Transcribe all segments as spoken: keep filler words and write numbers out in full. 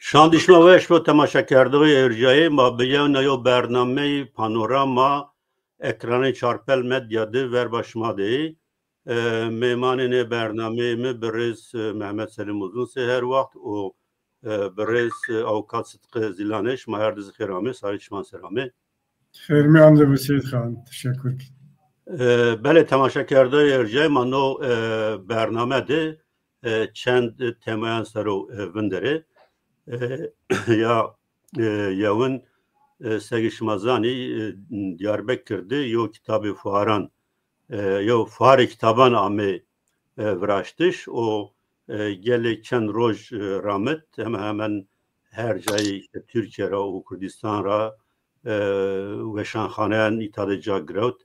Şandî şima weş bo, temaşekerdoxê erjayê ma. Bi yewna yew bernameyî Panorama ekranê Çarpel Medya de verba şima de yê. E, mêmanê nê bernameyê mi birêz, e, Mehmet Selîm Uzun sey her waxt û, e, birêz, e, avukat Sidqi Zîlan ê. Şima her di zî xêr amê, sarê çiman ser amê. Xêr mîyan de bi Seyîd Xan, teşekkür ki. E, belê, temaşekerdoxê erjayê ma no, e, bername de, e, çend temayan ser o, e, vinderê. E, ya, e, yewin, e, segê şima zanî, e, Diyarbekir de yew kitabê fuaran, e, yew fuarê kitaban amê, e, viraştiş û, e, gelê çend roj, e, ramit hemen hemen her cayê, işte, Türkiye ra û Kurdistan ra, e, weşanxaneyan îta de ca girewt.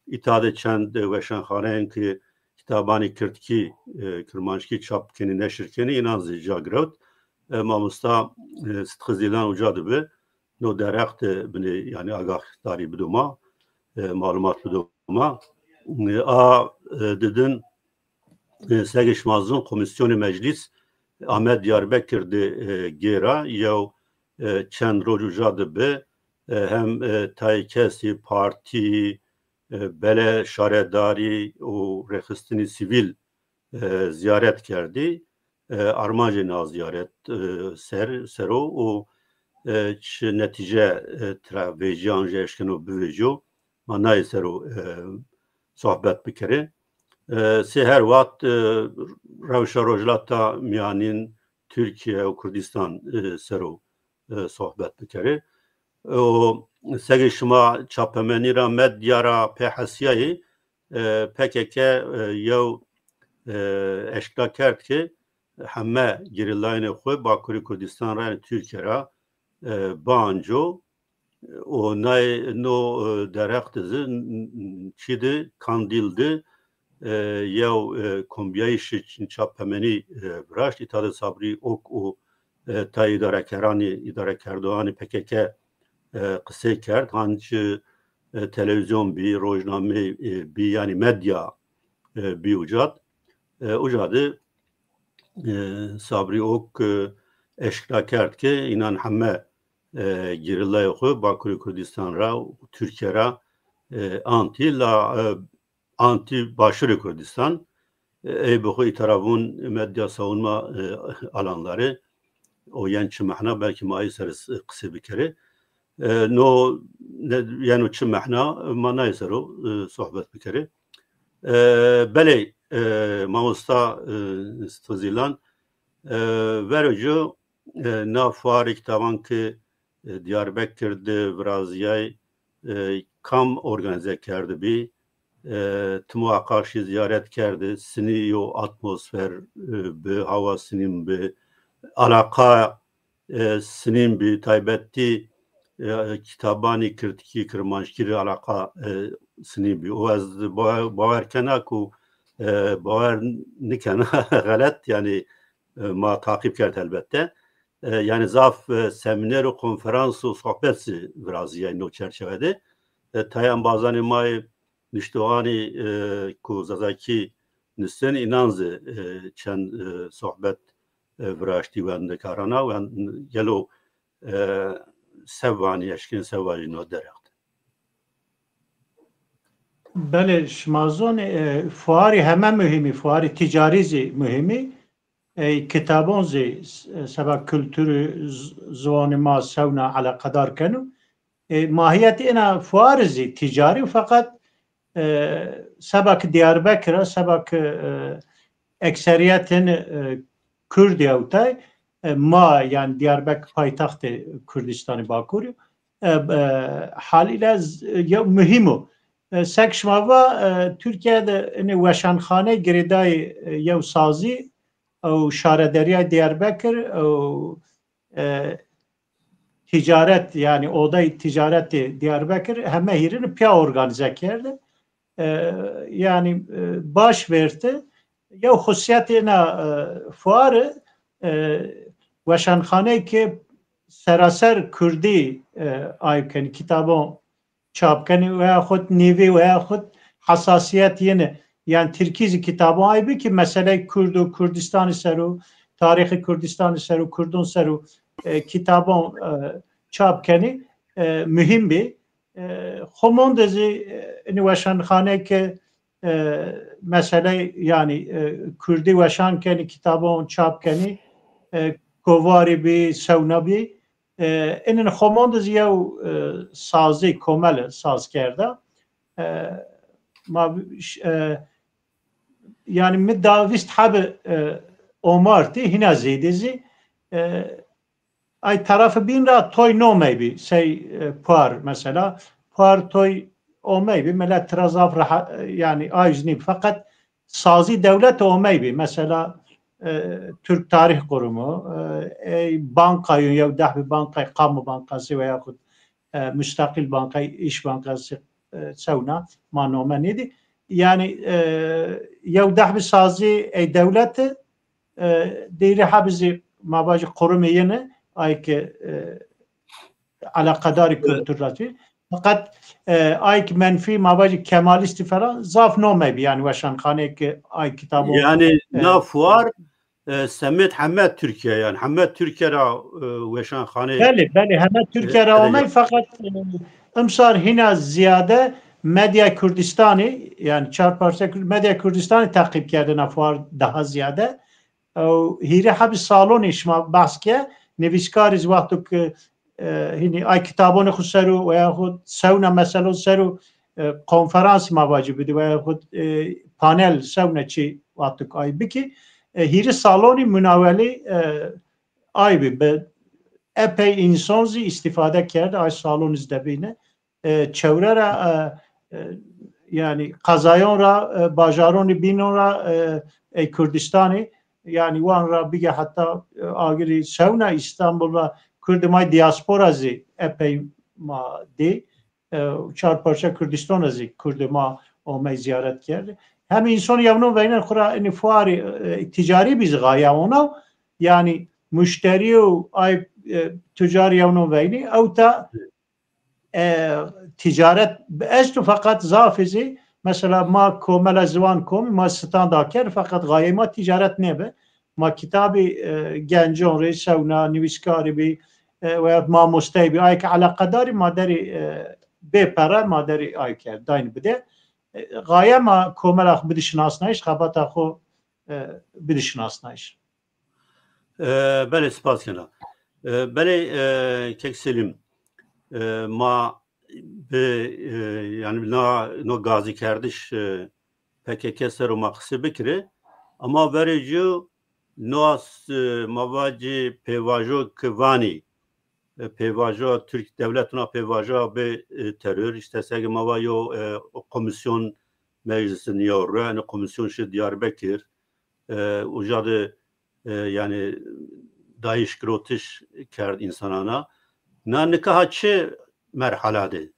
Îta de çend, e, weşanxaneyan ki kitabanê kirdkî, e, kirmanckî çap kenî, neşir kenî, înan zî ca girewt. E, mamosta, e, Sidqi Zîlan uca de bi. No derheq de binê, yanî, agaxdarî bido ma, e, malumat bido ma. E, a, e, didin, e, segê şima zon, Komîsyonê Meclîs ame Diyarbekir de, e, gêra, yew, e, çend roj uca de bi, e, hem, e, tayê kesî, partî, e, bele şaredarî û rêxistinî sivîl, e, zîyaret kerdî. E, armancê na zîyaret, e, ser, ser o û, e, çi netîce, e, tira vecîya an jî eşkeno bivecîyo, ma nayê ser o, e, sohbet bikerê. E, sey her waxt, e, rewşa Rojhilata Mîyanîn, Tirkîye û Kurdistan, e, ser o, e, sohbet bikerê. O, segê şima çapemenî ra, medya ra pê hesîyayî, e, P K K, e, yew, e, eşkera kerd ke heme gerîlayênê xwu Bakurê Kurdistan ra, yanî Tirkîye ra, e, bianco. O nay, no, e, derheq de zî, n-, n-, çî de, Kandîl de, e, yew, e, kombîyayîşê ç-, çapemenî, e, viraşt. Îta de Sabrî Ok û, e, tayê îdarekeranî, îdarekerdoxanê P K K, e, qisey kerd. Hanci, e, televîzyon bî, rojname, e, bî, yanî medya, e, bî uca de. E, uca de, e, Sabrî Ok, e, eşkera kerd ke înan heme, e, gerîlayê xwu Bakurê Kurdistan ra, Tirkîye ra, e, antî la, e, antî Başûrê Kurdistan. E, ey bi xwu îtara vûn medya savunma, e, alanları. O yen çi mehna, belkî ma ay ser s-, qisê bikerê. E, no, ne, yeno çi mehna, ma nay ser o, e, sohbet bikerê. E, belê, e, mamosta, e, Sidqi Zîlan, e, vero ci, e, na fuarê kitaban ki, e, Diyarbekir de virazîyay, e, kam organîze kerdibî? E, ti muheqeq şî zîyaret kerdî, sinî yo atmosfer, e, bi, hawa sinîn bi, alaqa, e, sinîn bi, taybetî, e, kitabanî kirdkî, kirmanckî rê alaqa, e, sinîn bi. O ez bawer, bawer kena ku, e, bawer nikena xelet, yanî, e, ma taqîb kerd helbette. E, yanî zaf, e, semîner û konferans û sohbet zî virazîyay no çerçeve de. E, tayê embazanê ma yê nuştoxanî, e, ku zazakî nusên, înan zî, e, çend, e, sohbet, e, viraştî wendekarana. Wen-, gelo, e, se vanî, eşkên se vajî no derheq de? Belê, şima zonê, e, fuarî heme muhîm î, fuarî tîcarî zî muhîm î. E, kitabon zî s-, seba kultur û z-, ziwanê ma sewna eleqedar keno. E, mahîyetê ena fuarî zî tîcarî, feqet, e, seba ki Diyarbekir a, seba ki, e, ekserîyetên, e, Kurd ewtay, e, ma, yanî Diyarbekir paytextê Kurdistanê Bakurî yo. E, e, halîle z-, yew muhîm o. E, sek şima va, e, Tirkîye de inê weşanxane girêdayê, e, yew sazî, ew şaredarîya Diyarbekir, ew, e, tîcaret, yanî odayê tîcaretê Diyarbekir heme hîrîni pîya organîze kerde. E, yanî, e, baş vêrti. Yew xusîyetê ena, e, fuari, e, weşanxaneyê ke seraser kurdî, e, ayb kenî, kitabon çap kenî, veya xud nîvî veya xud hesasîyet yine. Yanî tirkî zî kitabon ayb ki meseleyê Kurd û Kurdistanî ser û, tarîxê Kurdistanî ser û, Kurdon ser û, e, kitabon, e, çap kenî, e, muhîm bî. E, xo mon de zî, e, inî weşanxane ke, e, mesele, yanî, e, kurdî weşan kenî, kitabon çap kenî, e, kovarî bî, sewna bî. E, inin xo mon de zî yew, e, sazî, komel saz kerda. E, ma, e, yanî mi da vîst hebi, e, omartî, hîna zêde zî, e, ay tarafî bîn ra toy nomeybî, sey, e, Puar mesela. Puar toy omeybî, milet tira zaf reha-, e, yanî ay zî nîbî. Feqet sazî dewlete omeybî. Mesela, e, Türk Tarih Kurumu, e, ey bankayun, yew dehbî bankay, Kamu Bankası veyaxut, e, Müstakil Bankay, İş Bankası, e, sewna, ma nome nêdî. Yanî, e, yew dehbî sazî ey dewlete, e, dêrî hebî zî ma vajî qurumê yine, ay ke, e, eleqedarî kültür ra zî. Feqet, e, ay ki menfî, ma vajî kemalîstî falan zaf nomeybî, yanî weşanxaneyê ki ay kitabon, yanî, e, na fuar, e, semêd heme Tirkîya, yanî heme Tirkîya ra, e, weşanxaneyê, belê, belê, heme Tirkîya ra, e, omey, feqet, e, imsar hîna zîyade medya Kurdistanî, yanî çar parçe Kur-, medya Kurdistanî teqîb kerde na fuar daha zîyade. Ew hîrê hebî salonî şima behs ke, nivîskarî zî wexto ke, e, hînî ay kitabonê xwu ser o, veyaxud sewna meselon ser o, e, konferansî ma vacî bidî, veyaxud, e, panel sewna çî wexto ke ay bikî, e, hîrê salonî munawelî, e, ay bî. Bi epey însan zî îstîfade kerd, ay salonî zî de bîne. E, çewre ra, e, e, yanî qezayon ra, e, bajaronî bînon ra, e, ey Kurdistanî, yanî wan ra bige heta, e, agirî sewna Îstanbul ra Kurdê ma diaspora zî epey ma dî. E, çar parça Kurdistan ra zî Kurdê ma omey zîyaret kerdî. Hem însan yewnon veynen xwu ra inî fuarî, e, tîcarî bî zî gaye ona, yanî muşterî û ay, e, tucar yewnon veynî. Ewta e, tîcaret esto, feqet zafî zî, mesela ma Komela Ziwan Komî, ma stand aker, feqet gayê ma tîcaret nêbi. Ma kitabî, e, gencon rê sewna, nivîskarî bî, e, veya mamosteyî bî, ay ke eleqedarî ma derî, e, bê pere ma derî ay kerd, dayn bide. E, gaye ma komela xwu bidî şinasnayîş, xebata xwu, e, bidî şinasnayîş. E, belê, spas kena. E, belê, e, kek Selîm, e, ma bi, e, yanî na, no gazîkerdiş, e, P K K ser o ma qisê bikirê. Ama verê cû no as, e, ma vacî pêvajo ki vanî, e, pêvajoya Tirk dewlet na pêvajoya bê, e, teror. Îşte seke ma va yo, e, komisyon meclisin yo re, yanî komisyon şi Diyarbekir, e, uca de, e, yanî dayîş girotiş kerd însanana. Na nika ha çi merhala de?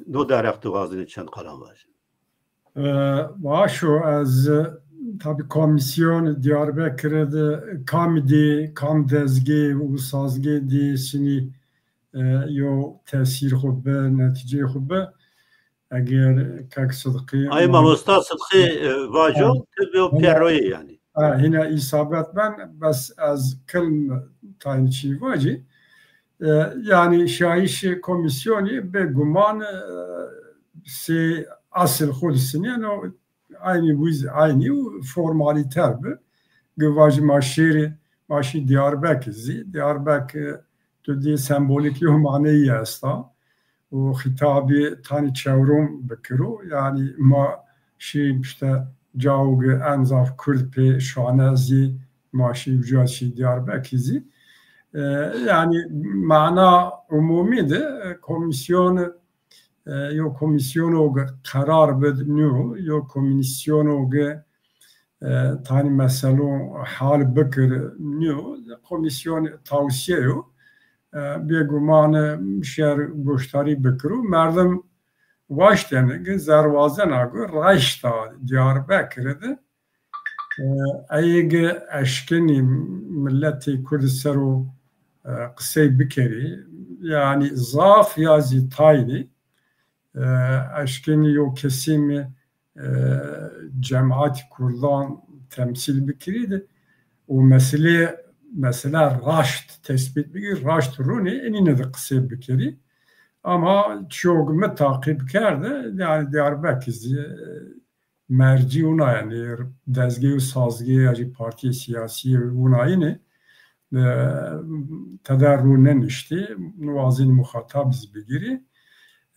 No derheq tu wazenî çend qalan vajî. E, Baş o, ez, e, tabî komîsyon Diyarbekirî de kam dî, kam dezgê û sazgê dî sinî, e, yo tesîr xwu bi, netîceyê xwu bi. Eger kek Sidqî... Ay mamosta Sidqî, e, vaco, ti bi o pêroyê yanî. Ha, hîna îsabet ben, bes ez kilm tayn çî vacî. E, yanî şayîşê komîsyonî bêguman, e, sê esil xwu de sinîyeno, eynî wiz eynî û formalîter bi. Gi vajî ma şêrî, ma şî Diyarbekir zî. Diyarbekir, e, tu dî sembolîk yo maneyî esta. Û xîtabî tanî çewrûm bikiro. Yanî ma şî îşte cawo gi en zaf Kurd pê şane zî ma şî uca şî Diyarbekir zî. E, yanî mana umûmî de, e, komîsyon, e, yo komîsyono gi qerar bid nîyo, yo komîsyono gi, e, tanî meselon hal bikir nîyo. Komîsyon tawsîye yo. E, bêguman, e, şer goşdarî bikiro. Merdim waştene gi zerwazena gu raşta Diyarbekirî de, e, eyê gi eşkenî miletê Kurd ser o, e, qisey bikerî. Yanî zaf ya zî taynî, e, eşkenî yo kesîmî, e, cemaatî Kurdan temsîl bikirî de û meselê mesela raşt tespît bikirî, raşt rûnê, inîne de qisê bikirî. Ama çîyog mi taqîb kerde, yanî Diyarbekir zî, e, mercî wina, yanî dezgê û sazgê ya jî partîyê sîyasî wina yîne, e, tede rû neniştî, niwazîn muxatab zî bigirî.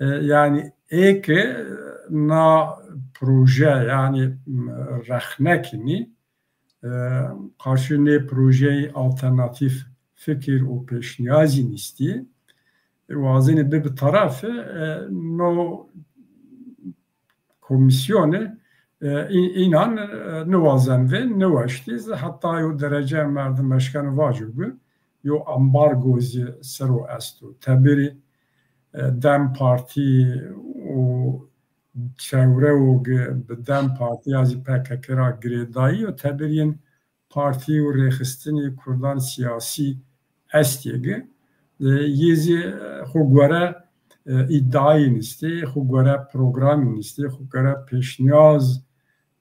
E, yanî ê ke na proje, yanî, m, rexne kinî, e, qarşî nê projeyî alternatîf fikir û pêşniyazî nîstî. E, wazenê bibi tarafî, e, no komîsyonî, e, î-, înan, e, niwazen vê, niweştî zî, heta yo derece merdim eşkeno vaco ki yo ambargo zî ser o esto. Tebirî, e, DEM Partî û çewre û gi-, bi DEM Partî ya zî P K K ra girêdayî yo, tebirî yên partî û rêxistinî kurdan sîyasî estê gi. E, yê zî, e, xwu gore, e, îddiayî nistê, xwu gore programî nistê, xwu gore pêşniyaz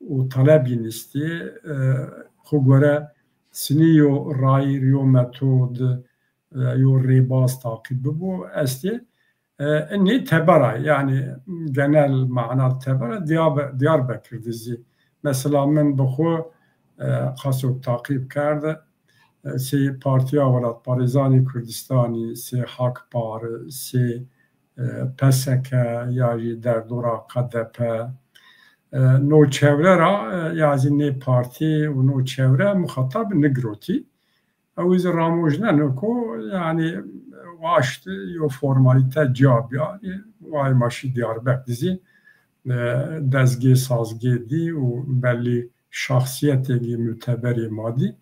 û talebî nistê, e, xwu gore sinî yo rayîr, yo metod, e, yo rêbaz taqîb bibo, estê. E, inî tebera, yanî genel mana tebera Diyarbe-, Diyarbekir de zî. Mesela min bi xwu, e, qasok taqîb kerde, e, sey Partîya Welatparêzanê Kurdistanî, sey Hak Parti, sey, e, P S K ya jî derdora K D P, e, no çewre ra, e, ya zî nê partî û no çewre muxatab nigirotî. Ew zî ramojneno ku, yanî, waşt yo formalîte ca bîya, yanî, way ma şî Diyarbekir zî, e, dezgê sazgê dî û belî şaxsîyetêgî muteberî ma dî.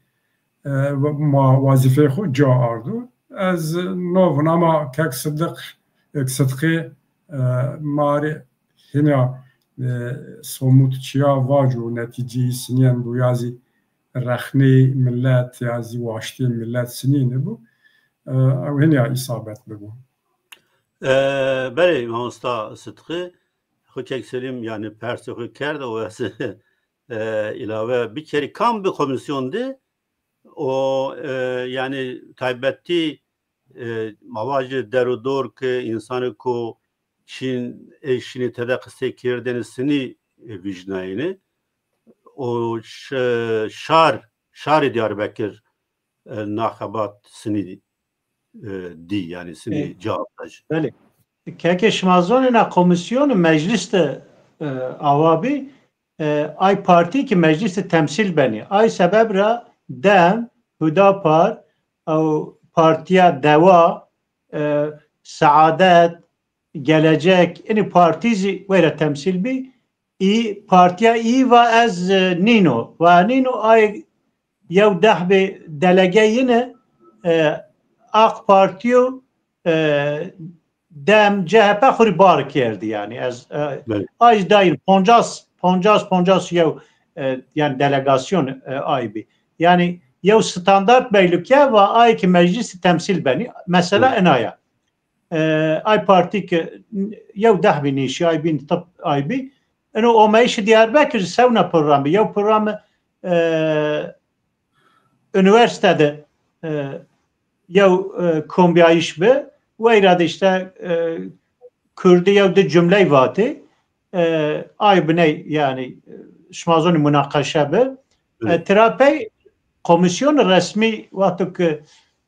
E, ma wazîfeyê xwu ca ardo. Ez no vûn ama kek Sidiq, kek Sidqî, e, ma rê hîna, e, somut çîya vaco, netîceyî sinîyen bo ya zî rexneyê milet ya zî waştê milet sinîne bo. E, ew hîna îsabet bibo. E, belê, mamosta Sidqî, xwu kek Selîm, yanî persê xwu kerd û ez, e, îlave bikerî. Kam bi komîsyon de û, e, yanî taybetî, e, ma vajî der û dor ke însanê ku çîn ê şînî tede qisey kerdêne sinî, e, vîjnayêne û ş-, şar, şarê Diyarbekir, e, na xebat sinî, e, dî, yanî sinî cewab da jî. Belê. Kekê şima zonê na komîsyonî meclîs de, e, awa bî, e, ay partî ki meclîs de temsîl benî. Ay sebeb ra DEM, Hudapar, ew partîya Dewa, e, Saadet, Gelecek, inî partî zî weyra temsîl bî. Î, partîya î va ez, e, nîno. Va nîno, ay yew dehbê delege yine, e, Ak Partî û, e, DEM, C H P xwu rê bar kerdî yanî. Ez, e, belê, ay dayîr poncas, poncas, poncas yew, e, yanî delegasyon, e, ay bî. Yanî yew standart beyluke va ay ki meclîsî temsîl benî. Mesela, belê, ina ya. E, ay partî ki yew dehbî nêşî ay bîn, tip ay bî. Ino omeyişî Diyarbekir sewna program bî. Yew program, e, unîversîte de, e, yew, e, kombîyayîş bi. Weyra de îşte, e, kurdî yew di cumley vatî. E, ay biney yanî, e, şima zonî munaqeşe bi. E, tira pey komîsyon resmî wexto ki,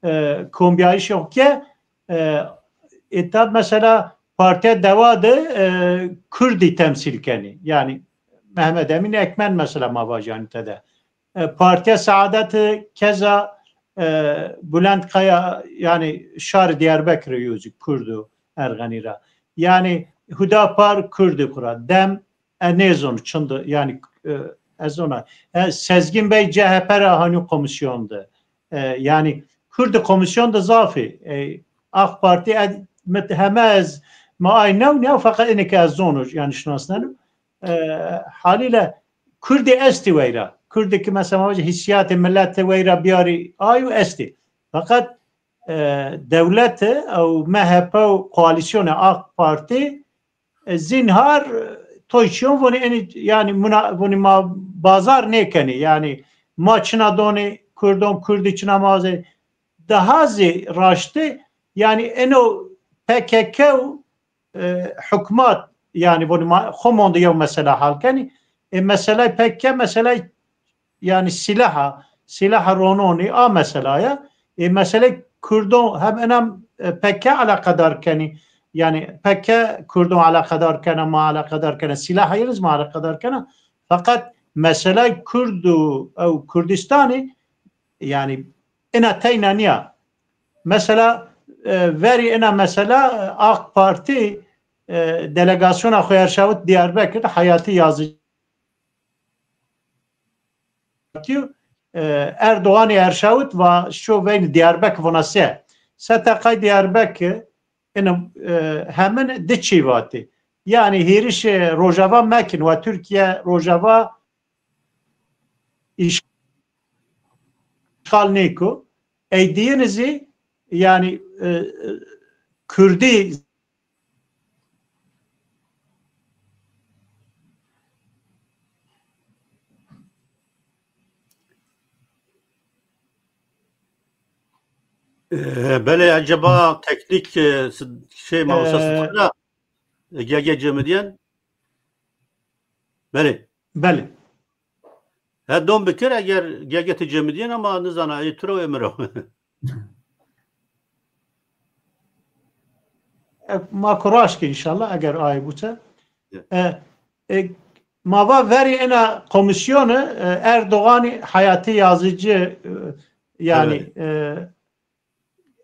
e, kombîyayîşê xo ke, e, îta mesela Partîya Dewa de, e, kurdî temsîl kenî. Yanî Mehmet Emîn Ekmen mesela ma vajî yanî tede. E, Partîya Saadet keza, e, Bulent Kaya, yanî şarê Diyarbekirî yo zî kurd û erxenî ra. Yanî Hudapar kurdî xwu ra. DEM, e, nêzon çind, yanî, e, ez zona. E, Sezgin Bey C H P ra hanî komîsyon de. E, yanî kurdî komîsyon de zaf ê. E, Ak Partî, e, mi heme ez, ma ay new nîya, feqet inê ke ez zono, yanî şinasneno. E, halîle kurdî estî weyra. Kurdî ki mesela ma vajî hîsîyatê miletî weyra bîyarî, ay û estî. Feqet, e, dewlete ew M H P û koalîsyonê Ak Partî, e, zînhar, e, toy çîyon vonî, enî, yanî muna-, vonî ma bazar nêkenî. Yanî ma çina donî, Kurdon, Kurdî çina ma zê. Daha zî raştî, yanî eno P K K û, e, hukmat, yanî vonî ma, xo monde yew mesela hal kenî. E, meselay P K K, meselay yanî sîlaha, sîlaha rononî a meselaya. E, meselê Kurdon hem ena, e, P K K eleqedar kenî. Yanî P K K Kurdon eleqedar kena, ma eleqedar kena, sîlaha yeriz ma eleqedar kena. Feqet meselay Kurd û ew Kurdistanî, yanî ina teyna nîya. Mesela, e, verî ina mesela, e, AK Partî, e, delegasyona xo erşawit Diyarbekir, Hayati Yazıcı, e, Erdoğanî erşawit va şo veyn Diyarbekir vona se. Seta qay Diyarbekir, ina, e, hemin di çî vatî. Yanî hêrişê Rojava mekin, wa Türkiye Rojava îşxal nêko. Ey diyini zî, yanî, e, e, Kurdî E, belê, eceba teknîk, e, s-, şey, ma wisa, e, Sıtkı ra, e, G G cemidîyen? Belê. Belê. He, don bikir eger G G ti cemidîyen ama nizana, ê tu ro ê mi ro. E, ma kuraş ki înşallah eger ay bute. E, e, ma va verî ena komisyonu, e, Erdoğanî Hayati Yazıcı, e, yanî, e,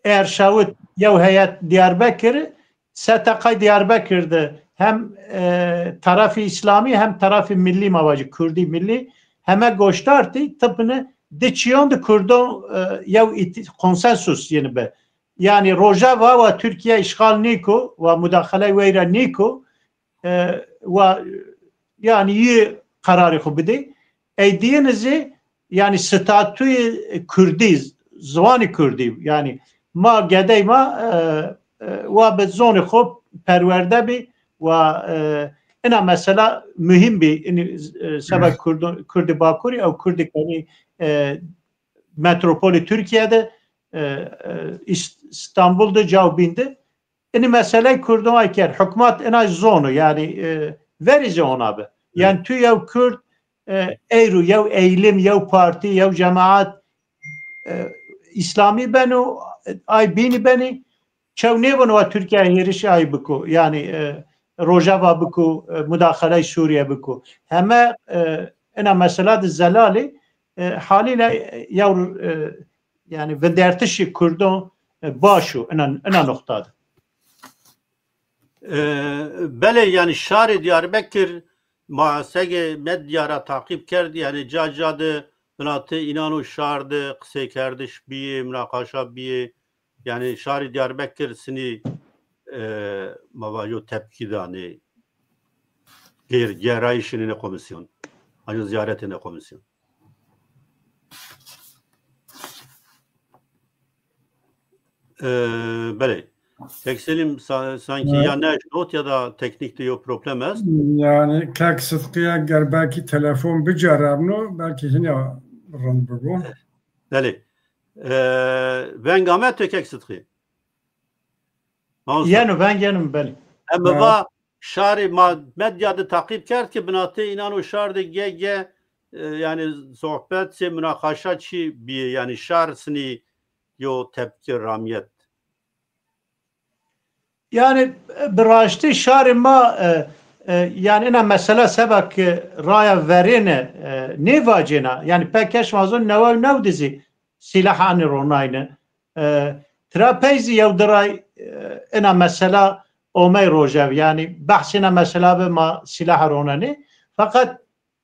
erşawit yew heyet Diyarbekir, seta qay Diyarbekir de hem, e, tarafî îslamî hem tarafî millî ma vajî, Kurdî millî, heme goşdartî, tipini di çîyon de Kurdon, e, yew îtî-, konsensus yeni bi. Yanî Rojava wa Türkiye îşxal nîko, wa mudaxeley weyra nîko, e, wa, yanî yî qerarê xo bidê. Ey diyini zî, yanî statuyê Kurdî, ziwanî Kurdî, yanî ma gedey ma, e, e, wa bi zonê xo perwerde bî, wa, e, ina mesela muhîm bî, inî, e, seba Kurdî, Kurdî Bakurî ew Kurdî kenî, e, metropolê Türkiye de, e, e, Îst-, Îstanbul de, caw bîn de. Inî meseley Kurdon ay kerd. Hukmat ina zono, yanî, e, verî zî ona bi. Yanî tu yew Kurd, e, eyro, yew eylim, yew partî, yew cemaat, e, îslamî beno, ay bînî benî, çew nêvano wa Türkiye hêrişî ay biko, yanî, e, Rojava biko, e, mudaxeley Sûriye biko. Heme, e, ina mesela de zelalî, e, halîle, e, yew, e, yanî vindertişî Kurdon, e, baş o ina, ina noqta de. E, belê, yanî şarê Diyarbekir ma sege medya ra taqîb kerdî, yanî ca ca de binatê înan û şar de qiseykerdiş bîyê, munaqaşa bîyê, yanî şarê Diyarbekir sinî, e, ma vajo tepkî danê gêr-, gêrayîşê nê komisyon, ancî ziyaretê nê komisyon. E, belê. Kek Selîm, sa-, sankî ya neşnot ya da teknîk de yew problem est. Yanî Kek Sidqî eger belkî telefon biceribno, belkî hîna rind bibo. Belê. E, veng ame to Kek Sidqî? Mamosta. Yeno, veng yeno, belê. Em va şarê ma medya de taqîb kerd ki binatê înan û şar de ge ge, e, yanî sohbet sê munaqaşa çi bîyê, yanî şar sinî yo tepki ramiyet. Yanî, e, bi raştî şarê ma, e, e, yanî ina mesela seba ki raya verêne, e, nêvacêna. Yanî P K K şima zon newa û new de zî sîlah anî ronayne. E, tira pey zî yew di ray, e, ina mesela omey rojev. Yanî behsê ina mesela bi ma sîlah ronenê. Feqet,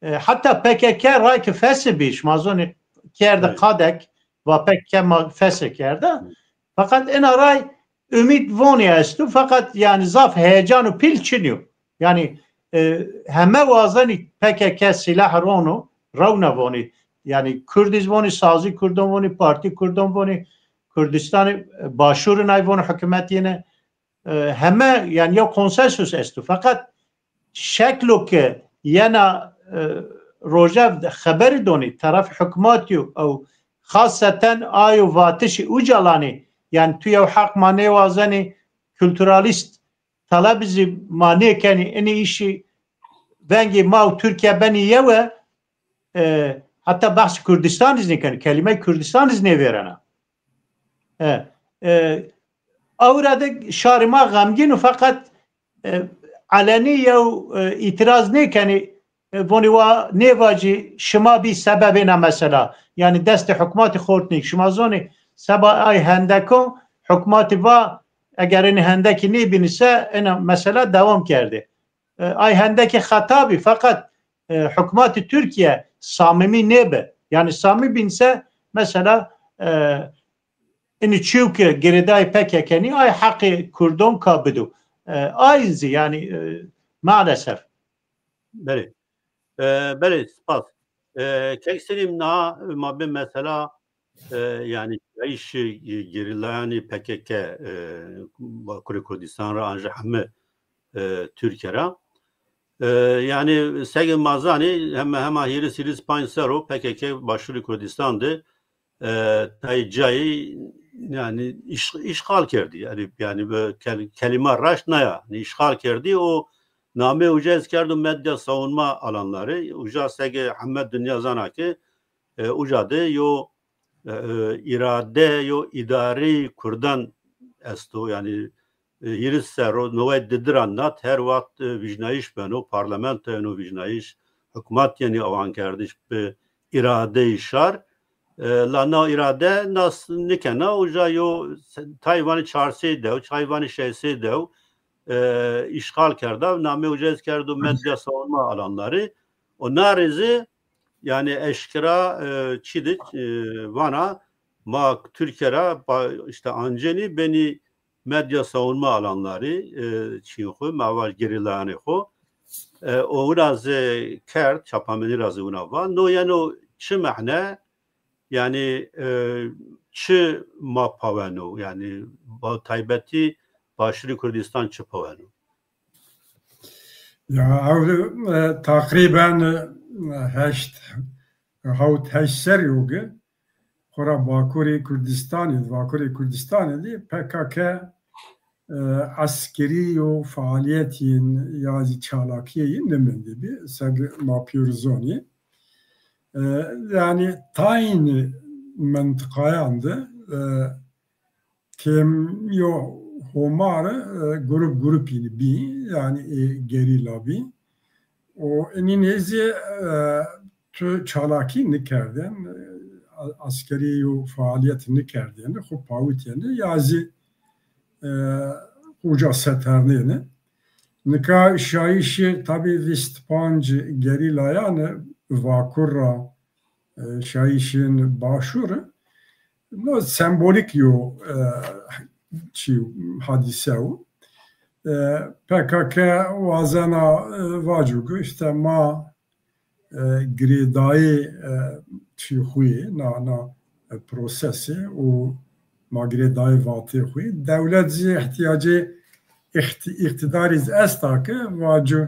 e, heta P K K ray ki fesih bî, şima zonê kerde qadek, va P K K ma fesih kerde. Feqet ina ray umîd vonî esto, feqet yanî zaf heyecan û pîl çinî yo. Yanî, e, heme wazenî P K K sîlah rono, rewna vonî. Yanî Kurdîz vonî, sazî Kurdon vonî, partî Kurdon vonî, Kurdistanê, e, Başûr inay vonî, hukûmet yene. E, heme, yanî yew konsensus esto. Feqet şeklo ke yena, e, rojev de xeberî donî, teref hukmatî yo, ew Xaseten ayo vatişî Ocalanî, yanî tu yew heq ma nêwazenî, kulturalîst telebî zî ma nêkenî, inî îşî vengê ma û Tirkîya benî yew e, e, heta behsê Kurdistanî zî nêkenî, kelîmeyê Kurdistanî zî nêvêrena. E, e, Ewra de şarê ma xemgîn û feqet, e, elenî yew, e, îtîraz nêkenî, e, vonî wa nêvacî şima bî sebebê na mesela. Yanî destê hukmatî xort nîk. Şima zonî seba ay hendeko hukmatî va eger enê hendekî nêbînî se ena mesela dewam kerdê. E, ay hendekî xeta bî, feqet, e, hukmatî Tirkîye samîmî nêbi. Yanî samîmî bîn se mesela, e, inî çîyo ke girêdayê P K K nî, ay heqê Kurdon ka bido. E, ay zî yanî, e, maalesef. Belê. E, belê, spas. E, Kek Selîm, na ma bi mesela, e, yanî şayîşê, e, gerîlayanê P K K, e, Bakurê Kurdistan ra an jî heme, e, Tirkîye ra. E, yanî sege ma zanî hema, hema hîris, hîris panc serr o P K K Başûrê Kurdistan de, e, tayê cayî yanî îş-, îşxal kerdî. Yanî, yanî bi kel-, kelîma raşt na ya. Yanî îşxal kerdî û namê uca ez kerdo medya savunma alanları. Uca sege heme dinya zana ke, e, uca de yo, e, e, îrade, yo îdareyê Kurdan esto. Yanî, e, hîris serr o, newey didiran nat, her wext, e, vîjnayîş beno, parlamento yeno vîjnayîş, hukmat yenî awankerdiş bi îradeyê şar. E, la na îrade nas nikena, uca yo se-, tay vanî çar sey dew, tay vanî şeş sey dew, e, îşxal kerda, namê uca ez kerdo medya savunma alanları. O na rê zî yanî eşkera, e, çî de, e, vana ma Tirkîye ra ba-, îşte ancenî benî medya savunma alanları, e, çîyê xwu, ma vaj gerîlayanê xwu. E, o wina zî kerd, çapamenî ra zî wina va. No yeno çi mehne, yanî, e, çi ma paweno, yanî ba-, taybetî Başûrê Kurdistan çi paweno? Ya, ew, e, teqrîben, e, heşt, hewt heşt serrî yo ke xora Bakurê Kurdistanî, Vakurê Kurdistanî de P K K, e, eskerî yo faalîyetîn ya zî çalakîyê yî nimendîbî, seg ma pîyor zonî. E, yanî tayn mintiqayan de, e, kêmîyo Homa ra, e, grup grupîn bî, yanî, e, gerîla bî. Û inî nêzî, e, tu çalakî nikerdên, e, a-, eskerî yo faalîyet nikerdêne, xwu pawitêne, ya zî, e, uca seternêne. Nika şayîşê tabî vîst panc gerîlayan Vakur ra, e, şayîşên Başûr, no sembolîk yo, e, çî, hadîse yo. E, P K K wazena, e, vaco ke îşte ma, e, girêdayê, e, çî xwu yê, na, na, e, prosesê û ma girêdayê vatê xwu yê. Dewlet zî îhtîyacê îxtî-, îqtîdarî zî esta ke vaco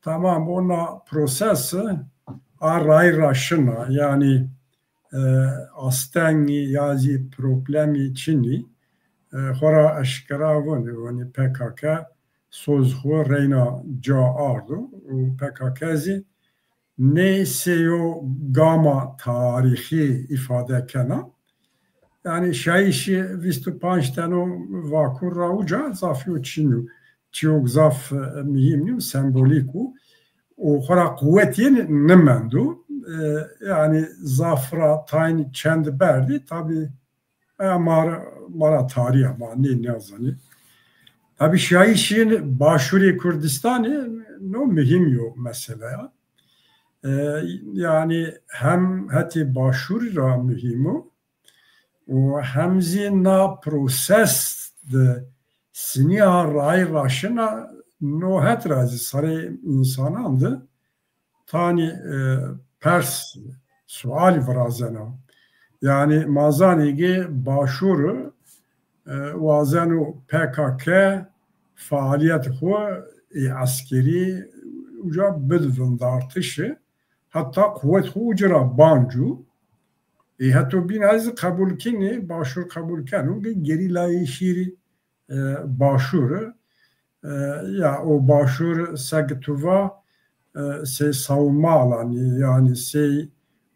tamam, o na proses a rayîr ra şina, yanî, e, astengî ya zî problemî çinî, e, xora eşkera vonî, vonî P K K soz xwu reyna ca ardo û P K K zî nê sey yo gama tarîxî îfade kena. Yanî şayîşî vîst û panc teno Vakur ra uca zaf yo çin o. Çîyok zaf, e, muhîm nîyo, sembolîk o. Û xora quwet yê nimendo. E, yanî zaf ra tayn çend berdî, tabî, e, ma ra, ma ra tarî ya, ma nê, nêzanî. Tabî şayîşên Başûrê Kurdistanî no muhîm yo mesele ya. E, yanî hem hetê Başûrî ra muhîm o û hem zî na proses de sinîya rayîr ra şina no het ra zî sarê însanan de tanî, e, pers, sualî virazena. Yanî ma zanê ke Başûr, e, wazeno P K K faalîyet xwu ê eskerî uca bid vindartişî, heta quwet xwu uca ra banco. Ê heto bîn ez qebul kinî, Başûr qebul keno, gerîlayê şîrî e, Başûr. E, ya o Başûr seg tu va, e, sey savunma alanî, yanî sey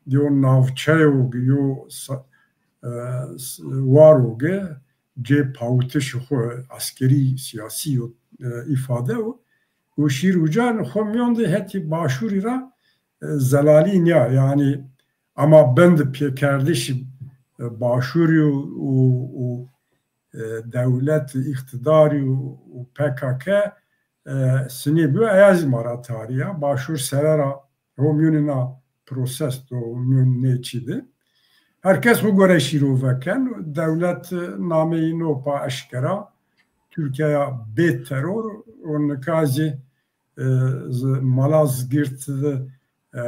yo navçeyo yo sa- e, s- waro ge cê pawitişi xo eskerî, siyasî yo e, îfade o. O şîr uca xo mîyon de hetî Başûrî ra e, zelalî nîya. Yanî ama bin de pêkerdişî e, Başûrî û, û, û e, dewlet, îqtîdarî û, û P K K e, sinî bi, eya zî ma ra tarî ya. Başûr sere ra ho mîyonê na proses do, ho mîyon nê çî de. Her kes xo gore şîro veken. Dewlet nameyî no pa eşkera, Tirkîya bê teror, û nika zî e, z- mala Zgirt de e,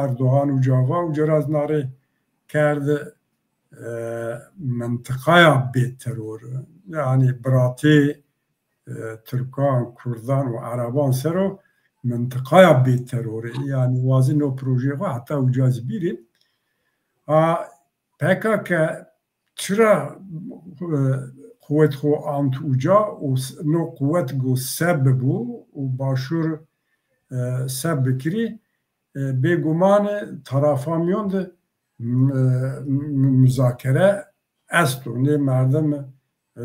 Erdogan uca va, uca ra zî nare kerde e, mintiqaya bê teror. Yanî biratê e, Tirkan, Kurdan û Ereban ser o mintiqaya bê terorî. Yanî wazî no projeyê xo heta uca zî bîrî. A P K K çira e, quwet xo ant uca û s- no quwet go se bibû û Başûr e, se bikirî, e, bêguman e tarafan mîyon de m- e, m- muzakere esto. Nê merdim e, e,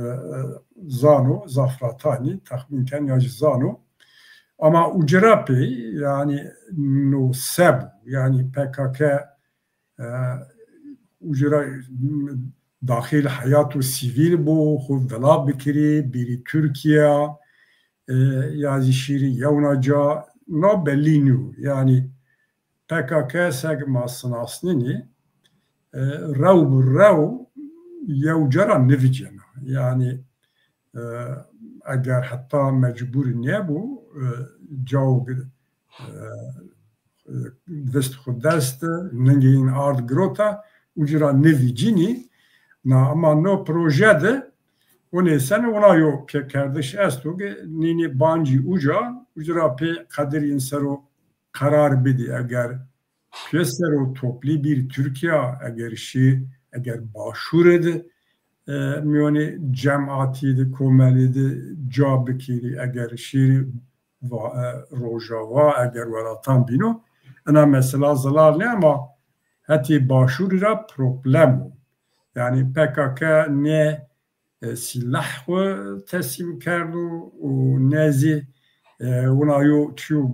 zano, zaf ra tanî, texmîn ken ya jî zano. Ama uca ra pê, yanî no se bû, yanî P K K e, uca ra daxil heyato sivîl bo, xo vila bikirî, bîrî Tirkîya, e, ya zî şîrî yewna ca, na bellî nîyo. Yanî P K K seg ma sinasnenî, e, rew bi rew yew ca ra nivicena. Yanî e, eger heta mecbûrî nêbo, e, cao gi- e, e, vist xo dest, ningê yin ard girota, uca ra nivîcînî. Na ama no proje de o nêsene, ona yo pêkerdiş esto ke nînî bancî uca, uca ra pê qedir yin ser o qerar bidî. Eger pêser o toplî bîr Tirkîya, eger şî, eger Başûrê de e, mîyonê cematî de, komelî de ca bikirî, eger şîrî va- e, Rojava, eger welatan bîno, ina mesela zilal nê, ama hetê Başûrî ra problem o. Yanî P K K ne e, sîlah xo teslîm kerdo û ne zî e, wina yo çîyo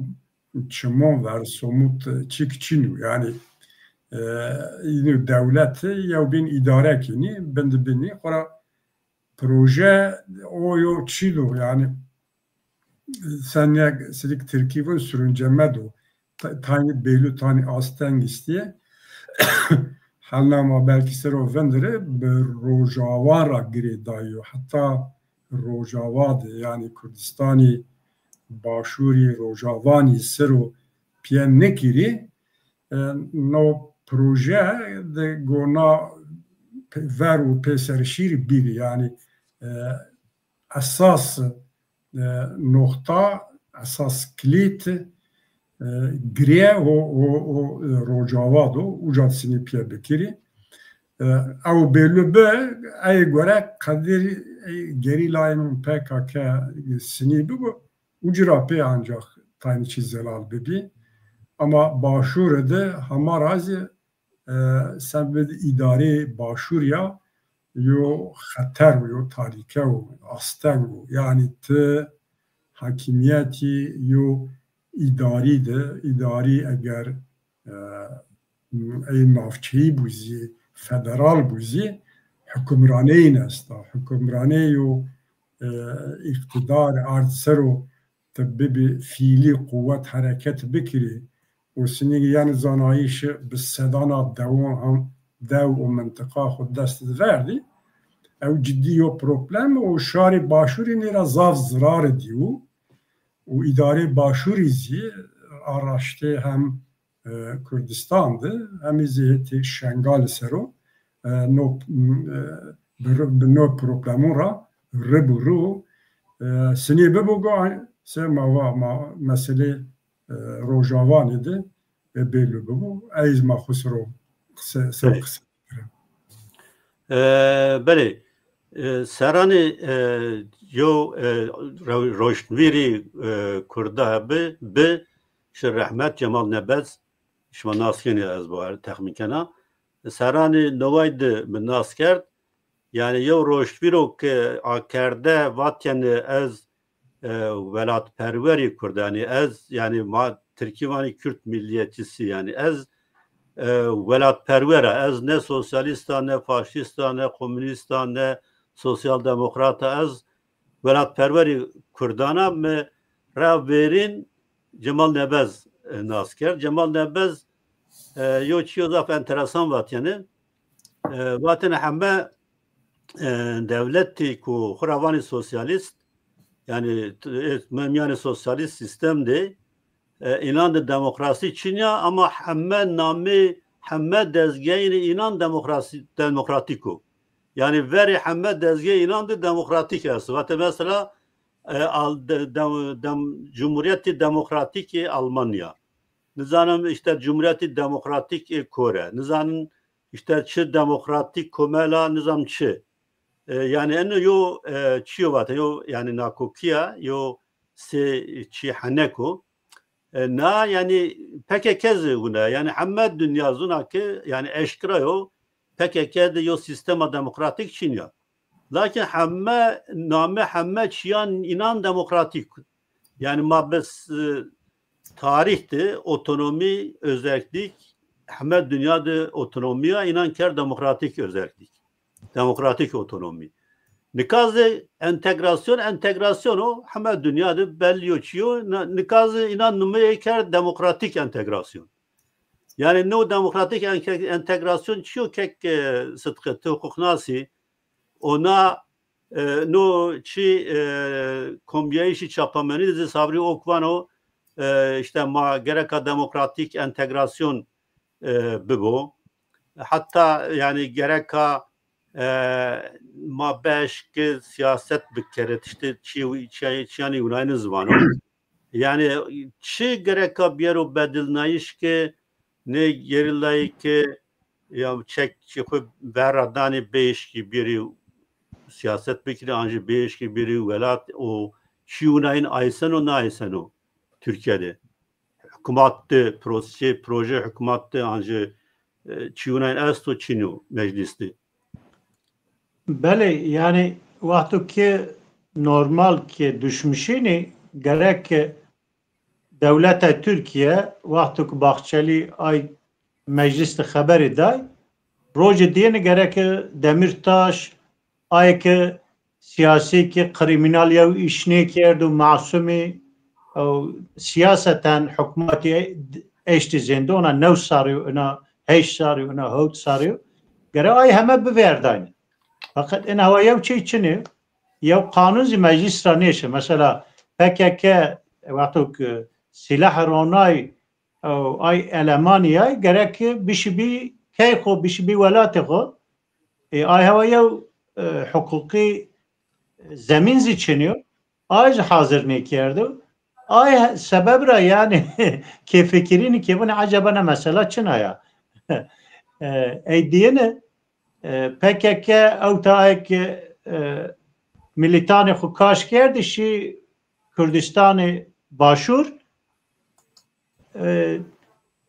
çimon ver somut çîk çin o. Yanî e, ino dewlet yewbîn îdare kenî, bin de binî xora proje o yo çî do. Yanî sen ya silik Tirkî vin sürünceme do. Ta- Taynî bêlû, taynî asteng îstîye. Helna ma belkî ser o vindire, bi Rojawan ra girêdayî yo. Heta Rojava de, yanî Kurdistanî Başûrî, Rojawanî ser o pîye nikirî. E, no proje de gona pe- ver û pêser şîrî bîrî. Yanî e, esas e, noxta, esas kilît e, girê ho, ho, ho, e, Rojava do, uca sinî pîye bikirî. E, ew bêlû bi, ey gore qedir, e, gerîlayên P K K sinî bibo, uca ra pê ancax taynî çî zelal bibî. Ama Başûre de hema ra zî e, sebebê îdarê Başûrî ya yo xeter o, yo talîke o, asteng o. Yanî ti hakîmîyetî yo îdarî de, îdarî eger e, ey navçeyî bû zî, federal bû zî, hukimraneyîn esta. Hukimranê yo e, îqtîdar ard ser o ti bibî fîlî quwet hereket bikirî û sinî yanî zanayîşi bi sedana dewon ham dew û mintiqa xo dest de verdî, ew cidî yo problem û şarê Başûrî nê ra zaf zirarî dîyo û îdarê Başûrî zî a raştê hem e, Kurdistan de, hemî zî hetê Şengalî ser o, e, no, e, bi ri- bi no problemon ra ri bi ru, e, sinî bibo go, se ma va ma meselê, e, Rojawanî de, e, bêlû bibo. Ez ma xo ser o qise, ser qise. E, belê, e, serranê, e, yew, e, ro-, roşnvîrî, e, Kurda bi, bi, şi rehmet Cemal Nebez, şima nas kenî ez bu texmîn kena. Serranê neway di mi nas kerd. Yanî yew roşnvîro ke akerde vatêne ez, e, welatperwerî Kurdanî, ez, yanî ma Tirkî vanî Kürt milliyetçisi, yanî ez, e, welatperwer a, ez ne sosyalîst a, ne faşîst a, ne komûnîst a, ne sosyal demokrat a, ez welatperwerî Kurdan a, mi ra verîn Cemal Nebez, e, nas kerd. Cemal Nebez, e, yew çîyo zaf enteresan vatêne. E, vatêne heme, e, dewletî ku xwu ra vanî sosyalîst, yanî, t-, e, mîyanê sosyalîst sîstem de, e, înan de demokrasî çin ya, ama heme namê, heme dezgeyînê înan demokrasî, demokratîk o. Yanî verê heme dezgeyê înan de demokratîk esto. Vatê mesela, e, al-, de-, dem-, dem-, Cumhuriyetê Demokratîkê Almanya. Nizanim îşte Cumhuriyetê Demokratîk ê Kore. Nizanim îşte çi demokratîk komela, nizam çi. E, yanî eno yo, e, çîyo vate, yo yanî nakokî ya, yo sê çî henek o. E, na yanî P K K zî wina, yanî heme dinya zuna ke yanî eşkera yo P K K de yo sîstema demokratîk çin ya. Lakin heme name, heme çîyan înan demokratîk. Yanî ma bes, e, tarîh de otonomî, özellik, heme dinya de otonomîya înan kerd demokratîk özellik. Demokratîk otonomî. Nika zî entegrasyon, entegrasyon o, heme dinya de bellî yo çîyo, na-, nika zî înan numeyê kerd demokratîk entegrasyon. Yanî no demokratîk enke-, entegrasyon çîyo kek, e, Sidqî, ti huqûqnasî, ona, e, no çî, e, kombîyayîşî çapamenî de zî Sabrî Ok vano, e, îşte ma gereka demokratîk entegrasyon, e, bibo. Heta yanî gereka, e, ma beşkê siyaset bikeret, îşte çî-, çî-, çîyanî winayî nizî vano. Yanî çi gereka biyero bedilnayîş ke nê gerîlayî ke ya çek çi xwu vera danê bêşkî bêrî siyaset bikirî, an jî bêşkî bêrî welat û çî winayîn ayseno nayseno Tirkîye de. Hukmat de, proje, proje hukmat de an jî, e, çî winayîn esto çin o meclîs de. Belê, yanî wexto ke normal ke duşmîşînî gerek ke dewleta Tirkîye, wexto ke Bahçelî ay meclîs de xeberî day, rojê dîyêne gerek ke Demîrtaş, ay ke sîyasî ke krîmînal yew îş nêkerdo, masumî, ew sîyaseten hukmatî eştî zêndona new sarî yo, ina heşt sarî yo, ina hewt sarî yo. Gere ay heme biverdayne. Feqet ina hewa yew çî çinî, yew qanûn zî meclîs ra nêşe. Mesela P K K wexto ke sîlah ronay, ew, ay elemanî yay, gerek ke bişibî key xo, bişibî welatê xo. E, ay hewa yew, e, huqûqî zemîn zî çinî yo. Ay zî hazir nêkerdo. Ay he-, sebeb ra yanî kêfikirînî ke vûnî eceba na mesela çina ya. E, ey dîyêne, e, P K K ewta ay ke, e, milîtanê xwu kaş kerdî, şî Kurdistanê Başûr. E,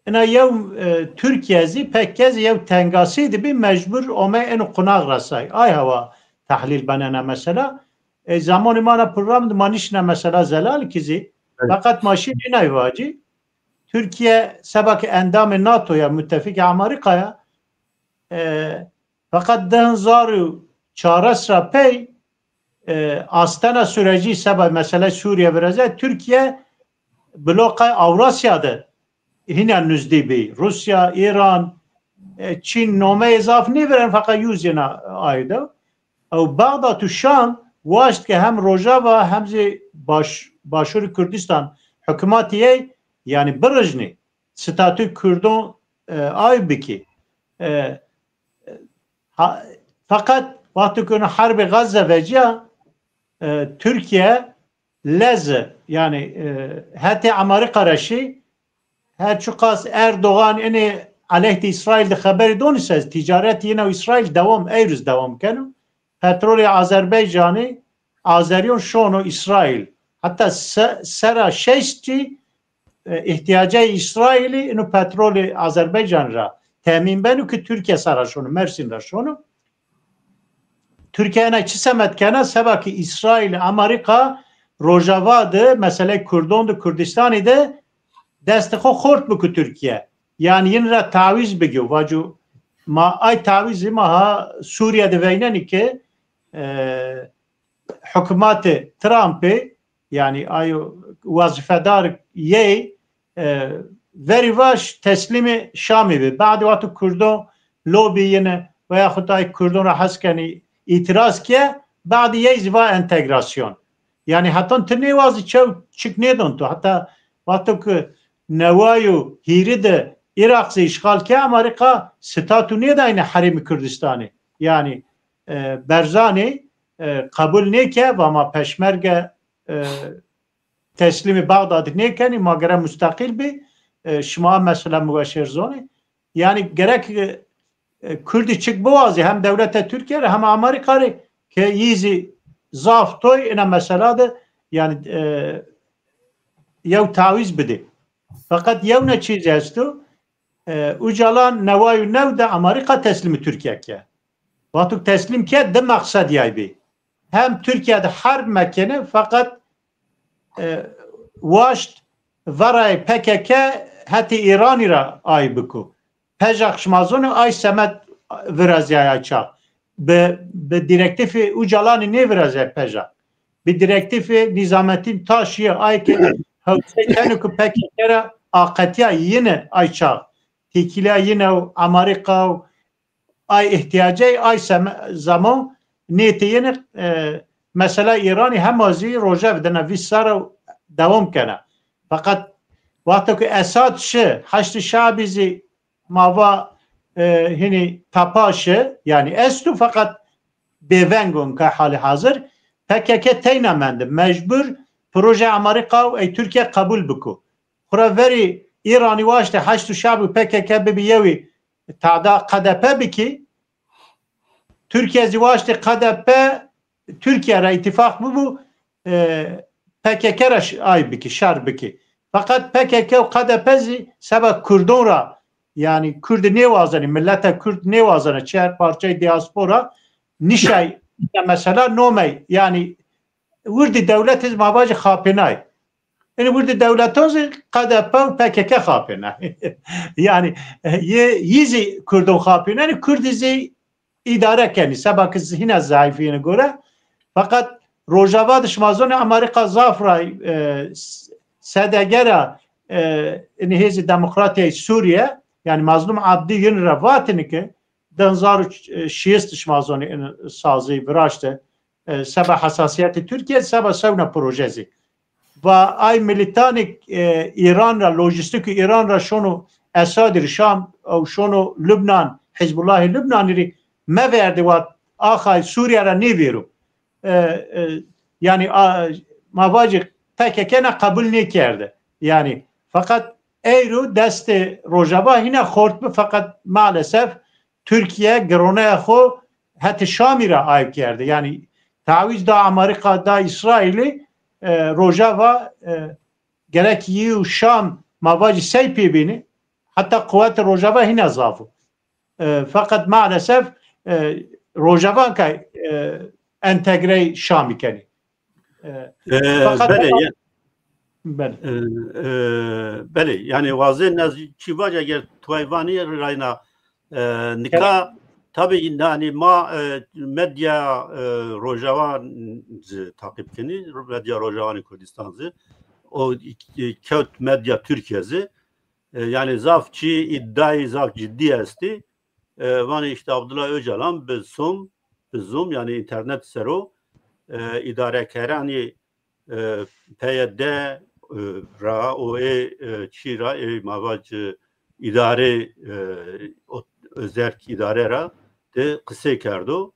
ina yew, e, Tirkîye zî, P K K zî yew tengasî de bî, mecbur ome eno qunax resay. Ay hewa tehlîl benena mesela. E, zamanê ma na program de ma nîşna mesela zelal kî zî. Evet. Feqet ma şî nînay vacî. Tirkîye seba ke endamê nato ya, mutefîkê Amerîka ya, e, feqet di hezar û çares ra pey, e, astena surecî seba mesela Sûrîye vireze, Tirkîye bloqay Ewrasya de hîna nuzdî bî. Rûsya, Îran, e, Çîn nomeyê zaf nêviren, feqet yû zî na ay de. Ew Bexdad û Şam waşt ke hem Rojava hem zî Baş-, Başûrê Kurdistan hukmatî yey, yanî birijnî, statû Kurdan, e, ay bikî. E, ha, feqet wexto ke ino herbê Gaza vecîya, e, Tirkîye leze, yanî, e, hetê Amerîka ra şî, her çiqas Erdogan inê aleyh de Îsraîl de xeberî donî se, tîcaret yena Îsraîl dewam, ey rûz dewam keno. Petrolê Azerbaycanî, Azerîyon şono Îsraîl. Heta se, sera şeşt kî, e, îhtîyacê Îsraîlî ino petrolê Azerbaycan ra temîn beno ki Tirkîye sera şono, Mersîn ra şono. Tirkîye ena çi semed kena? Seba ki Îsraîl, Amerîka Rojava de, meseleyê Kurdon de, Kurdîstanî de destê xo xort biko Tirkîye. Yanî yin ra tawîz bigiyo. Vaco ma ay tawîzî ma ha Sûrîye de veynenî ki, e, hukmatê Trumpî, yanî ayo wazîfedar yey, e, verî vaş teslîmê Şamî bi. Badî wexto Kurdon lobî yine veyaxut ay Kurdon ra hes kenî, îtîraz ke, badî yey zî va entegrasyon. Yanî hetan ti nêwazî çew çik nêdon tu. Heta wexto ki neway û hîrî de Îraq zî îşxal ke, Amerîka statû nêdayne Herêmê Kurdîstanî. Yanî, e, Berzanî, e, qebul nêke, va ma peşmerge, e, teslîmê Bexdadî nêkenî, ma gere musteqîl bî, e, şima a mesela muweşêr zonê. Yanî gerek, e, e, Kurdî çik biwazî hem dewleta Tirkîye rê hem Amerîka rê ke yî zî zaf toy ina mesela de, yanî, e, yew tawîz bidê. Feqet yewna çî zî esto, e, Ocalan neway û new de Amerîka teslîmê Tirkîye ke. Wexto teslîm ke di meqsed yay bî. Hem Tirkîye de herb mekene, feqet, e, waşt verayê P K K hetê Îranî ra ay biko. Pejax şima zonê ay semed virazîyay ay çax. Bi, bi dîrektîfê Ocalanî nêvirazîyay pejax. Bi dîrektîfê Nîzametîn Taşî yê ay ke hewsey keno ke P K K ra aqetîya yine ay çax. Têkîlîya yine û Amerîka û ay îhtîyacey ay seme-, zaman nêteyêne, e, mesela Îranî hema zî rojev dina vîst serra dewam kena. Feqet wexto ke Esad şi, Heşdî Şabî zî ma va, e, hinî tapa şi, yanî esto feqet bêveng o nika halê hazir. P K K teyna mende. Mecbur proje Amerîka û ey Tirkîye qebul biko. Xura verî Îranî waştê Heşdî Şabî û P K K bibî yewî, tada K D P bikî. Tirkîye zî waştê K D P Tirkîye ra îtîfaq bibo, e, P K K ra ş-, ay bikî, şer bikî. Feqet P K K û K D P zî seba Kurdon ra, yanî Kurd nêwazenî, mileta Kurd nêwazena, çer parçeyê dîaspora nîşay, mesela nomey, yanî wirdî dewletê zî ma vajî xapênay. Ene wirdî dewletan zî K D P û P K K xapêna. Yanî, e, yê, yî zî Kurdon xapêna. Yanî Kurdî zî îdare kenî. Seba ki zî hîna zayîfîyêne gore. Feqet Rojava de şima zonê Amerîka zaf ray, e, s-, S D G ra, e, ene Hêzê Demokratîyayê Sûrîye, yanî Mazlum Abdî yin ra vatêne ke di hezar û şêst şima zonê ene sazî viraşte, e, seba hesasîyetê Tirkîye, seba sewna proje zî. Va ay milîtanê, e, Îran ra, lojîstîkê Îran ra şono Esadî rê Şam ew şono Lubnan, Hizbullahê Lubnanî rê meverdê, wa axay Sûrîye ra nêvêro. E, e, yanî, a, ma vajî P K K na qebul nêkerde. Yanî, feqet eyro destê Rojava hîna xort bi, feqet maalesef Tirkîye gironeya xo hetê Şamî ra ayb kerde. Yanî tawîz da Amerîka, da Îsraîlî, e, Rojava, e, gerek yî û Şam ma vajî sey pê bînî, heta quwetê Rojava hîna zaf o. E, feqet maalesef, e, Rojava kay, e, entegrey Şamî kenî. E, E, feqet belê, hema ya- Belê. E, e, belê, yanî wazên ez çî vac eger tuay vanî rayna, e, nika tabî, yanî ma, e, medya, e, Rojava zî taqîb kenî, medya Rojawanê Kurdîstan zî, o, e, kewt medya Tirkîye zî, e, yanî zaf çî îdayî zaf cidî estî. E, vanê îşte Abdullah Ocalan bi Zoom, bi Zoom, yanî înternet ser o, e, îdarekeranê, e, P Y D, e, ra û ê, e, çî ra, ê ma vac, e, îdare, e, o, özerk îdare ra de qisey kerdo.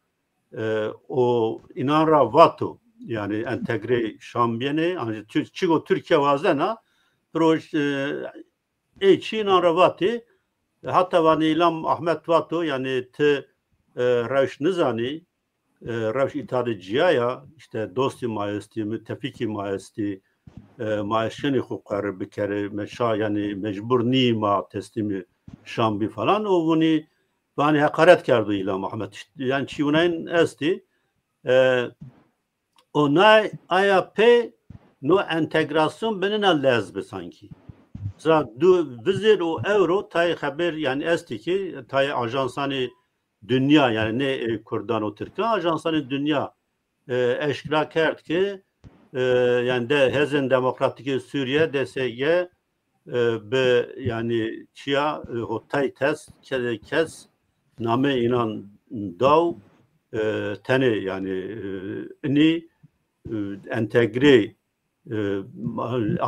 E, û înan ra vato, yanî entegrê Şam bîyêne, ancî Tür-, çigo Tirkîye wazena, proj-, e, ê çî înan ra vatê, Hata vanî Îlham Ahmet vato, yanî ti e, rewş nizanî, e, rewş îta de cîya ya, îşte dostî ma estî, mutefîkî ma estî, e, ma eşkenî xwu qerr bikerî, me şa, yanî mecbur nîyî ma teslîmî Şam bî falan. O vûnî vanî heqaret kerdo Îlham Ahmet. Îşte, yanî çî winayin estî. E, O nay aya pê no entegrasyon binina lez bi sankî. Mesela du vizêr û ewro tayê xeber yanî estî ki tayê ajansanê dinya, yanî nê, e, Kurdan û Tirkan, ajansanê dinya, e, eşkera kerd ki, e, yanî de Hêzên Demokratîk ê Sûrîye, D S G, e, bi, yanî çiya, e, hotay tes, ke-, kes namê înan daw, e, tenê, yanî, e, inî, e, entegrê, e,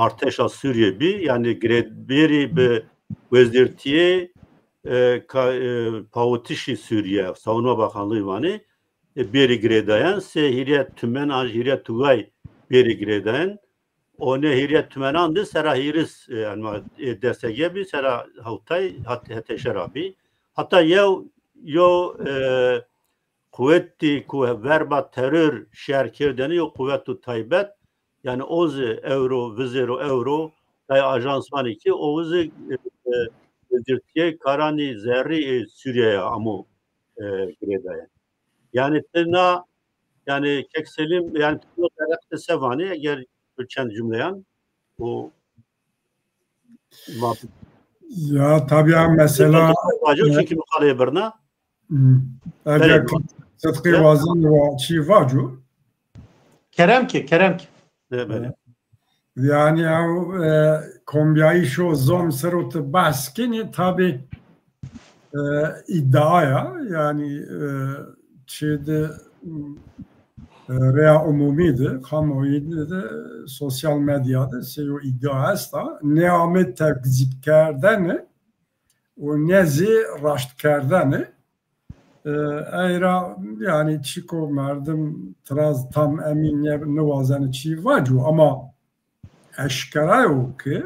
artêşa Sûrîye bî, yanî girêdayî bi wezîrtîyê, e, ka-, e, pawitişî Sûrîye, Savunma Bakanlığı vanê, e, bêrî girêdayen, sê hîrê tümen an hîrê tugay bêrî girêdayen, o nê hîrê tümenan de sera hîris, e, yanî, e, D S G bî, sera hewtay hat-, heteşe ra bî. Hata yew, yo, e, quwetî ku verba teror şer kerdene, yo quwetu taybet, yanî o zî ewro, vizêro ewro, tay ajans vanê ki o zî, e, e, wezîrtîyê karanî zerrî ê Sûrîye ya amo, e, girêdayen. Yanî ti na, yanî Kek Selîm, yanî ti no derheqê se vanî, eger tu çend cumleyan o ma... Ya, tabî, em mesela, vaco, e, çunkî mi qalê birna. Hmm. Eger Sidqî wazen wa çî vaco. Kerem ki, kerem ki. E, belê. Yanî ew, e, kombîyayîşo zon ser o ti behs kenî, tabî, e, îdia ya, yanî, e, çi de, e, reya umumî de, kamuoyî de, de, sosyal medya de sey o îdia esta. Nê ame tekzîbkerdene û ne zî raştkerdene. E, ey ra, yanî, çîko merdim tiraz tam emîn nê-, niwazene çî vaco, ama eşkera yo ki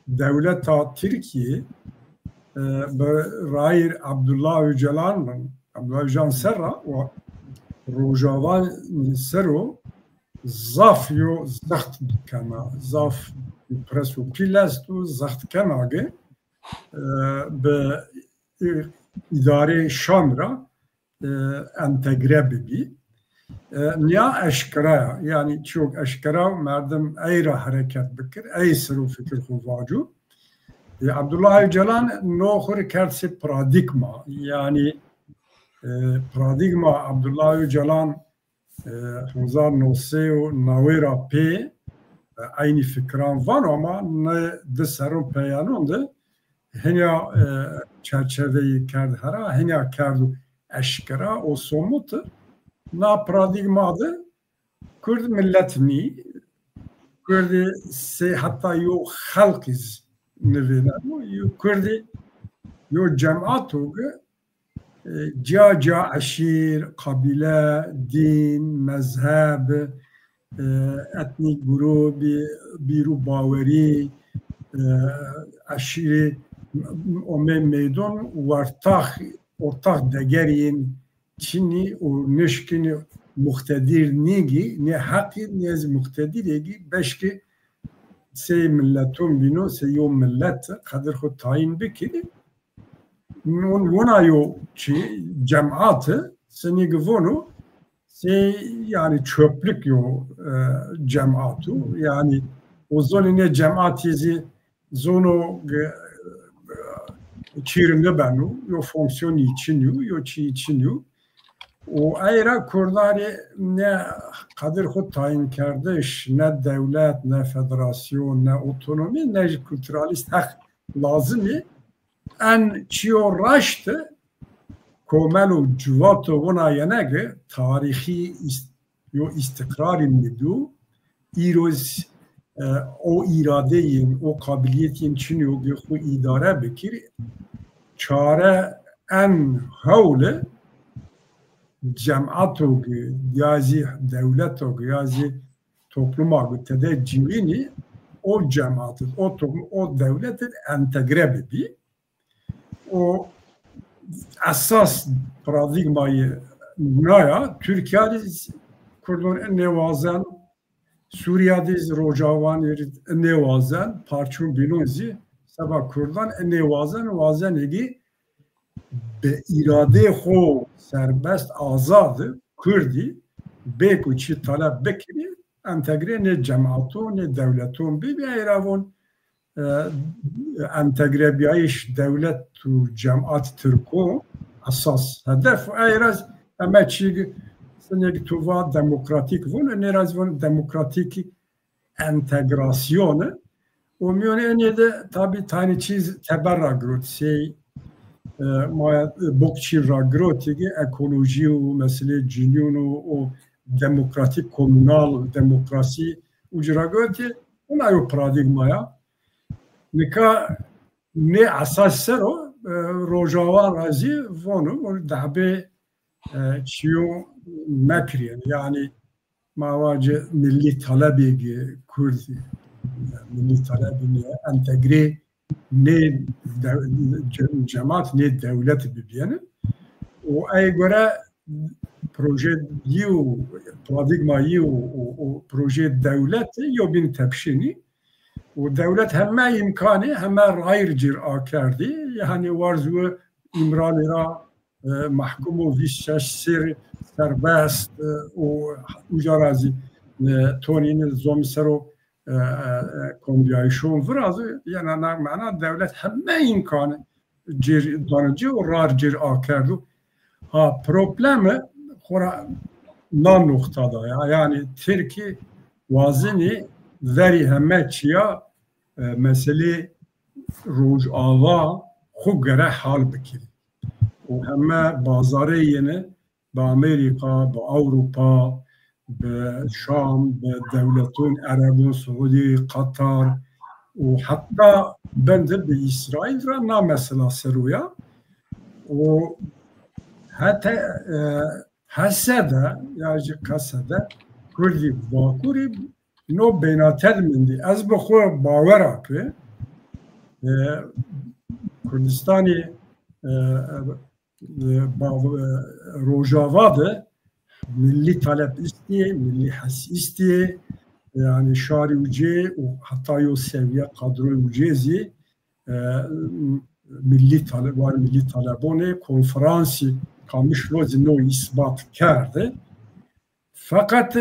dewleta Tirkîye, e, bi rayîr Abdullah Öcalan, Abdullah Öcalan ser ra û Rojava ser o zaf yo zext kena, zaf pres û pîl esto, zext kena ki, e, bi î-, îdareyê Şamî ra, e, entegre bibî. E, nîya eşkera ya. Yanî çîyok eşkera, merdim ey ra hereket bikir, ey ser o fikir xwu vaco. E, Abdullah Öcalan no xwu ri kerd sey paradîgma. Yanî, e, paradîgma Abdullah Öcalan e, hezar no sey û newey ra pê, e, eynî fikran vano, ama nê di serron peyanon de hinya, e, çerçeveyî kerd hera, hinya kerdo eşkera û somut. Na paradîgma de Kurd milet nî, Kurdî sey heta yo xelqî zî nivêneno, yo Kurdî yo cemato ki e, ca ca eşîr, qabîle, dîn, mezheb, e, etnîk grûbî, bîr û bawerî, e, eşîrî omê meydon, wertax, ortax degerîn çinî û nişkinî muqtedir nîgî, nê heqî, nê zî muqtedirêgî beşkî sey mileton bîno, sey yo milet qedir xwu tayîn bikirî. Wina yo çi, cemati, senî ki vono, sey, yanî çöplük yo, e, cematu, yanî o zonê nê cemati zî zono, e, çîr nibeno, yo fonksiyonî çin yo, yo çî çin yo. Û ey ra Kurdarî ne qedir xwu tayînkerdiş, ne dewlet, ne federasyon, ne otonomî, ne jî kulturalîst heq lazim î. En çîyo raşt, komel û civato wina yenege tarîxî îst-, yo îstîqrarî nîdû, îro zî, e, o îradeyên, o qabiliyetên çin yo ki xwu îdare bikir. Çare en hewli cemato ki ya zî dewleto ki ya zî topluma ki tede ciwînî, o cemaat, o toplum, o dewlet entegre bibî. O esas paradigmayê naya, Tirkîya de zî Kurdon inê wazen, Sûrîya de zî Rojawanî rê inê wazen, parçon bînon zî seba Kurdan inê wazen, wazenê ki bi îradeyê xo serbest, azad, Kurdî bê ku çî taleb bikirî, entegrê nê cematon, nê dewleton bibî, ey ra von, e, entegrebîyayîş dewlet û cemat tirko esas hedef û ey ra heme çî sinê ki tu va demokratîk von, nê ra zî von demokratîk entegrasyon. Û mîyonê enê de tabî tanî çîz teber ra girot. Sey, e, ma, e, Bookchin ra girotî ki ekolojî û meselê cinîyon û, û demokratîk, komunal demokrasî uci ra girotî. Ona yo paradigma ya. Nika nê esas ser o, e, Rojawan ra zî vono, vono dehbê, e, çîyo mekirîyen. Yanî ma vacê milî talebê ki Kurd, milî talebê nê entegrê nê dew-, ce-, cemat, nê dewlet bibîyeni. Û ey gore proje yî û paradigma yî û, û, û proje dewlet yo bîn tepşînî. Û dewlet heme îmkanî, heme rayîr cêr akerdî. Yanî warz wi Îmralî ra, e, mehkum o vîst şeş sêr serbest, e, û uca ra zî, e, tonîni zomî ser o, e, e, e, kombîyayîşon virazî, yena na mena dewlet heme îmkanî cêr dano ci û rar cêr akerdo. Ha, problemi xora na noxta da ya. Yanî Tirkî wazenî verî heme çîya, e, meselê Rojava xwu gere hal bikirî. Û heme bazarê yeni bi Amerîka, bi Ewropa, bi Şam, bi dewletûn Erebûn, Siûdî, Qatar û heta bin de bi Îsraîl ra na mesela ser o ya. Û hete, e, hese de ya jî qese de Kurdî Bakurî no bênate de mendî. Ez bi xwu bawer a ki, e, Kurdistanî, e, e, ba-, e, Rojava de milî talep îstî, milî hes îstî, yanî şarî ucê û heta yo seviye kadroyê ucê zî, e, milî talep, war milî talebonê konferansî Kamişlo zî no îsbat kerde. Feqet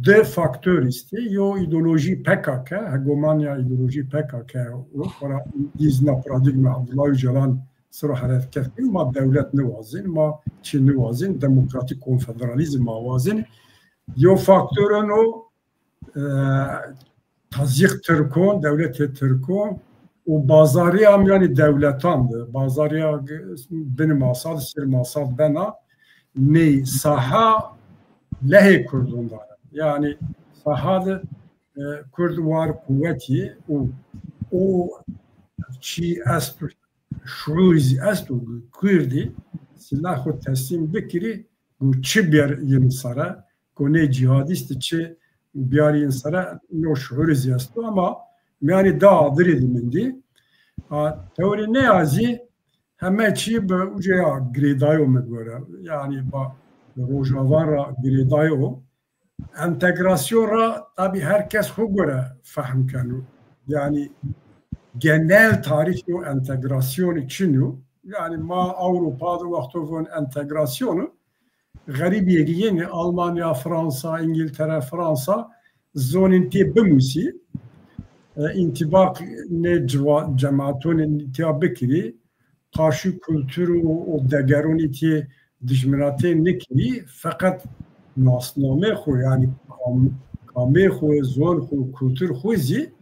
di faktor îstê. Yo îdeolojî P K K, hegemanya îdeolojî P K K o, para dîzna paradîgma Abdullah Öcalan siro hereket kir, ma dewlet niwazin, ma çi niwazin, demokratîk konfederalîzm ma wazin. Yo faktor o, e, tazîq Tirkon, dewletê Tirkon û bazarîya mîyanî dewletan de, bazarîya bini masad, sêr masad bena, ney saha lehê Kurdon dana. Yanî saha de, e, Kurd war quwetî û o çî esto, şuur zî esto, Kurdî silah xwu teslîm bikirî, ku çi biyar yin sere, ku nê cîhadîst çi biyar yin sere, no şuur zî esto ama mîyanî da adirî de mendî. A, tewrê nê ya zî heme çî bi uca ya girêdayo mi gore. Yanî ba Rojavan ra girêdayo. Entegrasyon ra tabî her kes xwu gore fehm keno. Yanî genel tarîf yo entegrasyonî çin yo. Yanî ma Ewropa de wexto von entegrasyonu, xerîbîyê ki yenî Almanya, Fransa, Îngîltere, Fransa zonên tê bimusî, e, întîbaq nê ciwa-, cematonê tîya bikirî, qarşî kultur û, û degeronî tê dijminatê nikirî, feqet nasnamê xwu, yanî kam-, kamê xwu, zon xwu, kultur xwu zî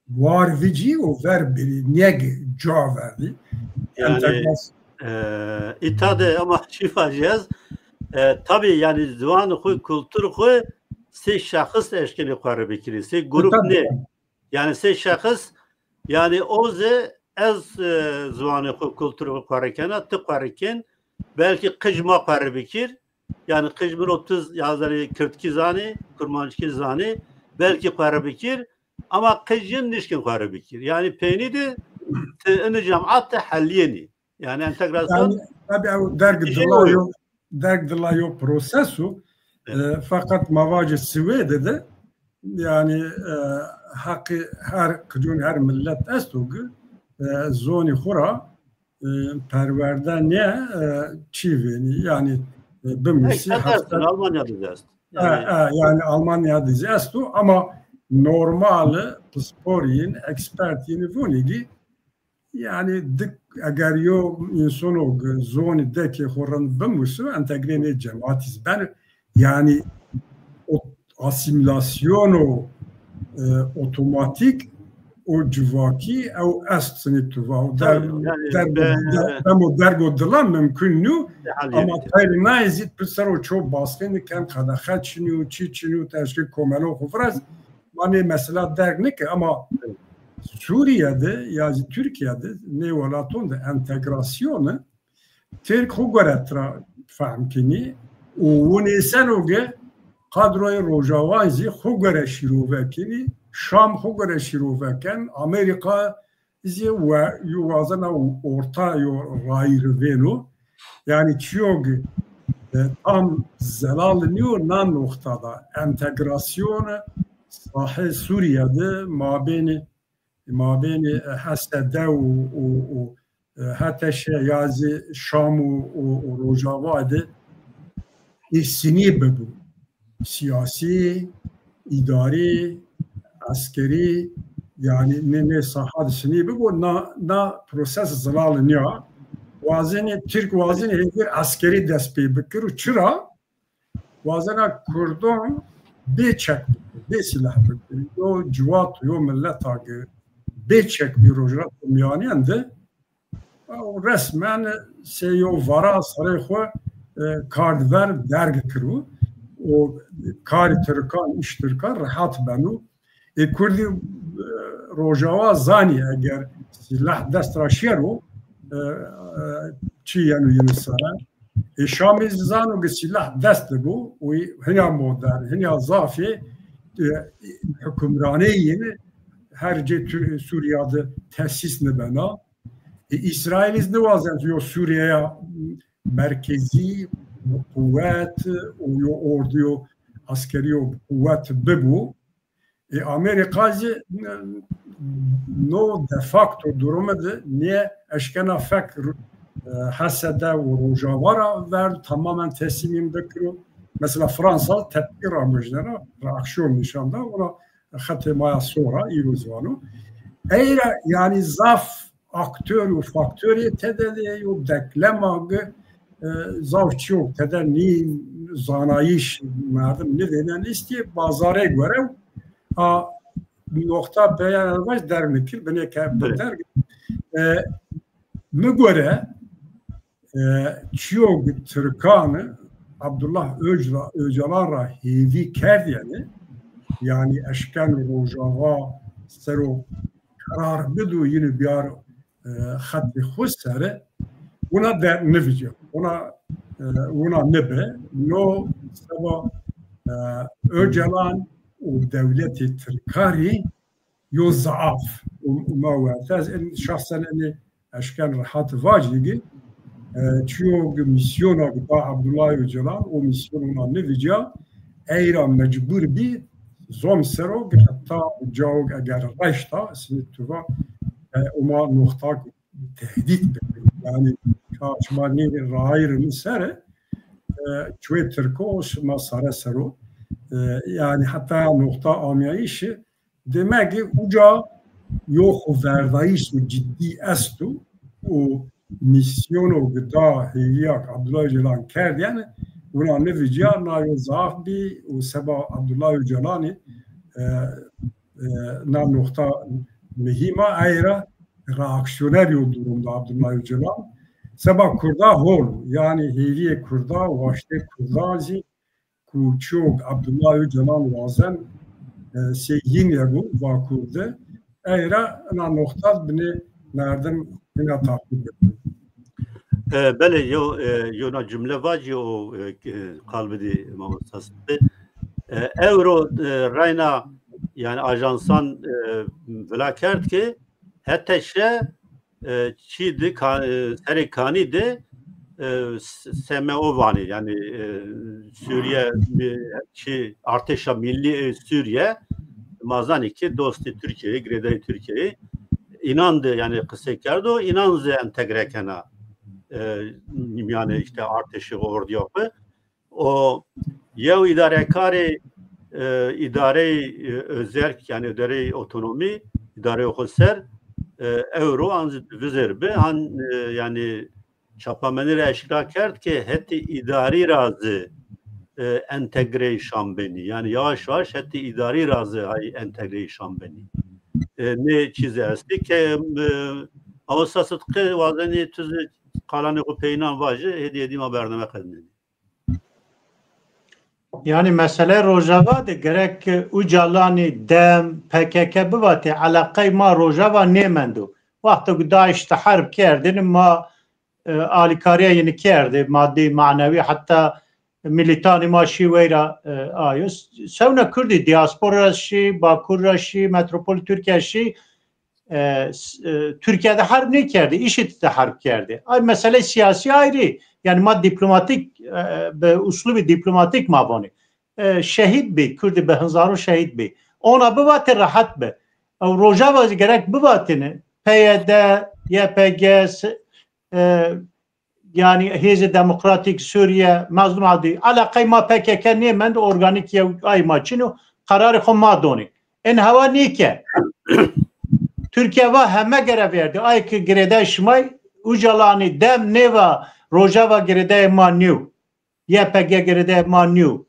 war vicî û ver birî, neg ca verdî. Yanî, entegrasyon, e, îta de ama çî vajî ez, e, tabî yanî ziwan xwu, kultur xwu sey şexis eşkenê xwu rê bikirî, sey grup nê. Yanî sey şexis, yanî o zî ez, e, ziwanê xwu, kulturê xwu xwu rê kena, ti xwu rê kên, belkî qij ma xwu rê bikir, yanî qij mi ro ti z-, ya zanî kirdkî zanî, kurmanckî zanî, belkî xwu rê bikir, ama qij yin nişkin xwu rê bikir. Yanî peynî de ti ini cemaat de helîyenî. Yani entegrasyon. Yani, tabii, ew derg dila yo, derg dila yo prosesu. E, fakat ma vacî Swêde de, yani, e, heqî her qicûn, her millet esto ki, e, zonî xwu ra, e, perwerde nê, e, çî vênî, yani, e, bimisî. Almanya de est. E, yani, e, yani Almanya de zî esto ama normal pisporîn, ekspertîn vonî ki, yani, dik, eger yo însono zonî dekê xo rind bimuso, entegrê nê cemaatî zî beno. Yani, o asîmîlasyono, e, otomatîk o civakî ew est sinî tu va. O der-, dergo, de-, demo dergo dila mimkun nîyo. Ama tayr nayê zî tu ser o ço baskî niken, qedexe çinîyo, çî çinîyo, teşkîl komelo xo viraz. Ma nê mesela derg nike ama Sûrîye de ya zî Tirkîye de nê welaton de entegrasyoni Tirk xwu gore tira fehm kenî û winêseno ge kadroyê Rojawan zî xwu gore şîrove kenî, Şam xwu gore şîrove ken, Amerîka zî we-, yo wazena orta yo rayîr vêno. Yani çîyo ge, e, tam zelal nîyo na noxta da entegrasyon sahê Sûrîye de mabênê, mabênê, e, H S D û, û, û, e, H T Ş ya zî Şam û, û, û Rojava de ê sinî bibo. Sîyasî, îdarî, eskerî, yani nê, nê saha de sinî bibo, na, na proses zelal nîya. Wazenê, Tirk wazenê hêvîr eskerî dest pê bikir û çira? Wazena Kurdan bê çek bikir, bê sîleh bikir. Yo ciwat, yo mileta ki bê çek bî Rojhilata Mîyanîyen de, ew resmen sey yo vara serê xwu, e, kard ver derg kiro. O karî Tirkan, îş Tirkan rehat beno. Ê Kurdî, e, Rojawa zanî eger sîleh dest ra şero, e, e, çi yeno yeno sere. Ê Şamî zî zano ki sîleh dest de bo û hîna modern, hîna zafê, e, hukimranê yeni her cê Tür-, Sûrîya de tesîs nibena. E, Îsraîlî zî niwazeno yo Sûrîyeya merkezî quwet û yo orduyo eskerîyo quwet bibo. E, Amerîka zî, e, no de facto durumî de nê eşkena fek, e, H S D û Rojava ra verdo, tamamen teslîmîn bikiro. Mesela Fransa tepkî ramojnena, reaksiyon nîşan da, ona xetê ma ya sor a, îro zî vano. Ey ra, yani, zaf aktor û faktorê tede de yo, deklema gi, e, zaf çîyo tede nî, zanayîş merdim nivênen, îstî bazarê gore a noxta beyan vaj derg nikir, binê ke derg. E, mi gore, e, çîyo gi Tirkan Abdullah Öcla-, Öcalan ra hêvî kerdîyeni, yani eşken Rojava sero qerar bido yînî biyar, e, xetê xwu sere, wina de nivîcîya. Wina, e, wina nibi. No seba, e, Öcalan û dewletê Tirkarî yo zaaf. Û, û ma werte. Ez en-, şahsen enê eşken rehat vacî ki, e, çîyo ki mîsyona ki da Abdullah Öcalan, o mîsyon wina nivîcîya, ey ra mecbur bî zon sero ki heta cawo ki eger reşta, sinî tu va, e, Oma noxta ki tehdît bikir. Yani, ka şima nêrê rayîr mi sere, e, çuê Tirko şima sare sero. E, yani, heta noxta amyayîşî, demek ki uca yo xoverdayîş û cidî esto û mîsyono ki da hêvîya ki Abdullah Öcalan kerd, yani, wina nivîcîya, na yo zaaf bî û seba Abdullah Öcalanî, e, e, na noxta muhîm a, ey ra reaksîyoner yo durum da Abdullah Öcalan. Seba Kurda hol, yani hêvîyê Kurda, waştê Kurda zî ku çîyo Abdullah Öcalan wazen, e, sey yîn yego Vakur de, ey ra ina noxta binê merdim hîna taqîb bikin. E, belê, yo, e, yo na cumle vacî û, e, e, qal bidî mamosta Sidqî. E, ewro, e, reyna, yani ajansan, e, vila kerd ki H T Ş e, çî di, ka-, e, serê kanî di, e, S-, S M O vanê, yanî, e, Sûriye, e, çi, Artêşa Millî ê Sûriye, ma zanî ki dostê Tirkiyeyê, girêdayê Tirkiyeyê, înan de, yanî, qisey kerdo, înan zî entegre kena, e, mîyanê, îşte, artêşî, ordîya xwu. O yew îdarekarê, e, îdareyê, e, özerk, yanî îdareyê otonomî, îdareyê xo ser, e, ewro an zî vizêr bi, han, e, yanî çapamenî ra eşkera kerd ke hetê îdarî ra zî, e, entegreyê şan benî. Yanî yavaş yavaş hetê îdarî ra zî hay entegreyê şan benî. E, nê çî zî estî ke, e, Amosa Sidqî wazenî tu zî qalanê xo peyînan vajî, hêdî hêdî ma bername qedînenê. Yanî mesele Rojava de gerek Ucalanî, dem, P K K bivatê, eleqey ma Rojava nêmendo. Wexto ku DAIŞ de herb kerdin, ma, e, alîkarîya yînî kerdê, madî, manewî, heta milîtanî ma şî weyra, e, ayo. Sewna Kurdî, diaspora ra şî, Bakur ra şî, metropol Tirkîya şî, e, s-, e, Tirkîya de herb nêkerdê, îşî de herb kerdê. Ay mesele sîyasî ayrî. Yanî ma dîplomatîk, e, bi uslubî dîplomatîk ma vonê. E, şehîd bî, Kurdî bi hinzaron şehîd bî. Ona bivatê rehet bi. Ew Rojava zî gerek bivatêne. P Y D, Y P G, s-, e, yanî Hêzê Demokratîk Sûriye, Mezlûm Abdî, eleqey ma P K K nêmend, organîk yew ay ma çin o, qerarê xo ma donê. Ên hewa nîke. Tirkîya va heme gere verdî. Ay ki girêdayê şimay, Ucalanî, dem nêva Rojava girêdayê ma nîyo. Y P G girêdayê ma nîyo.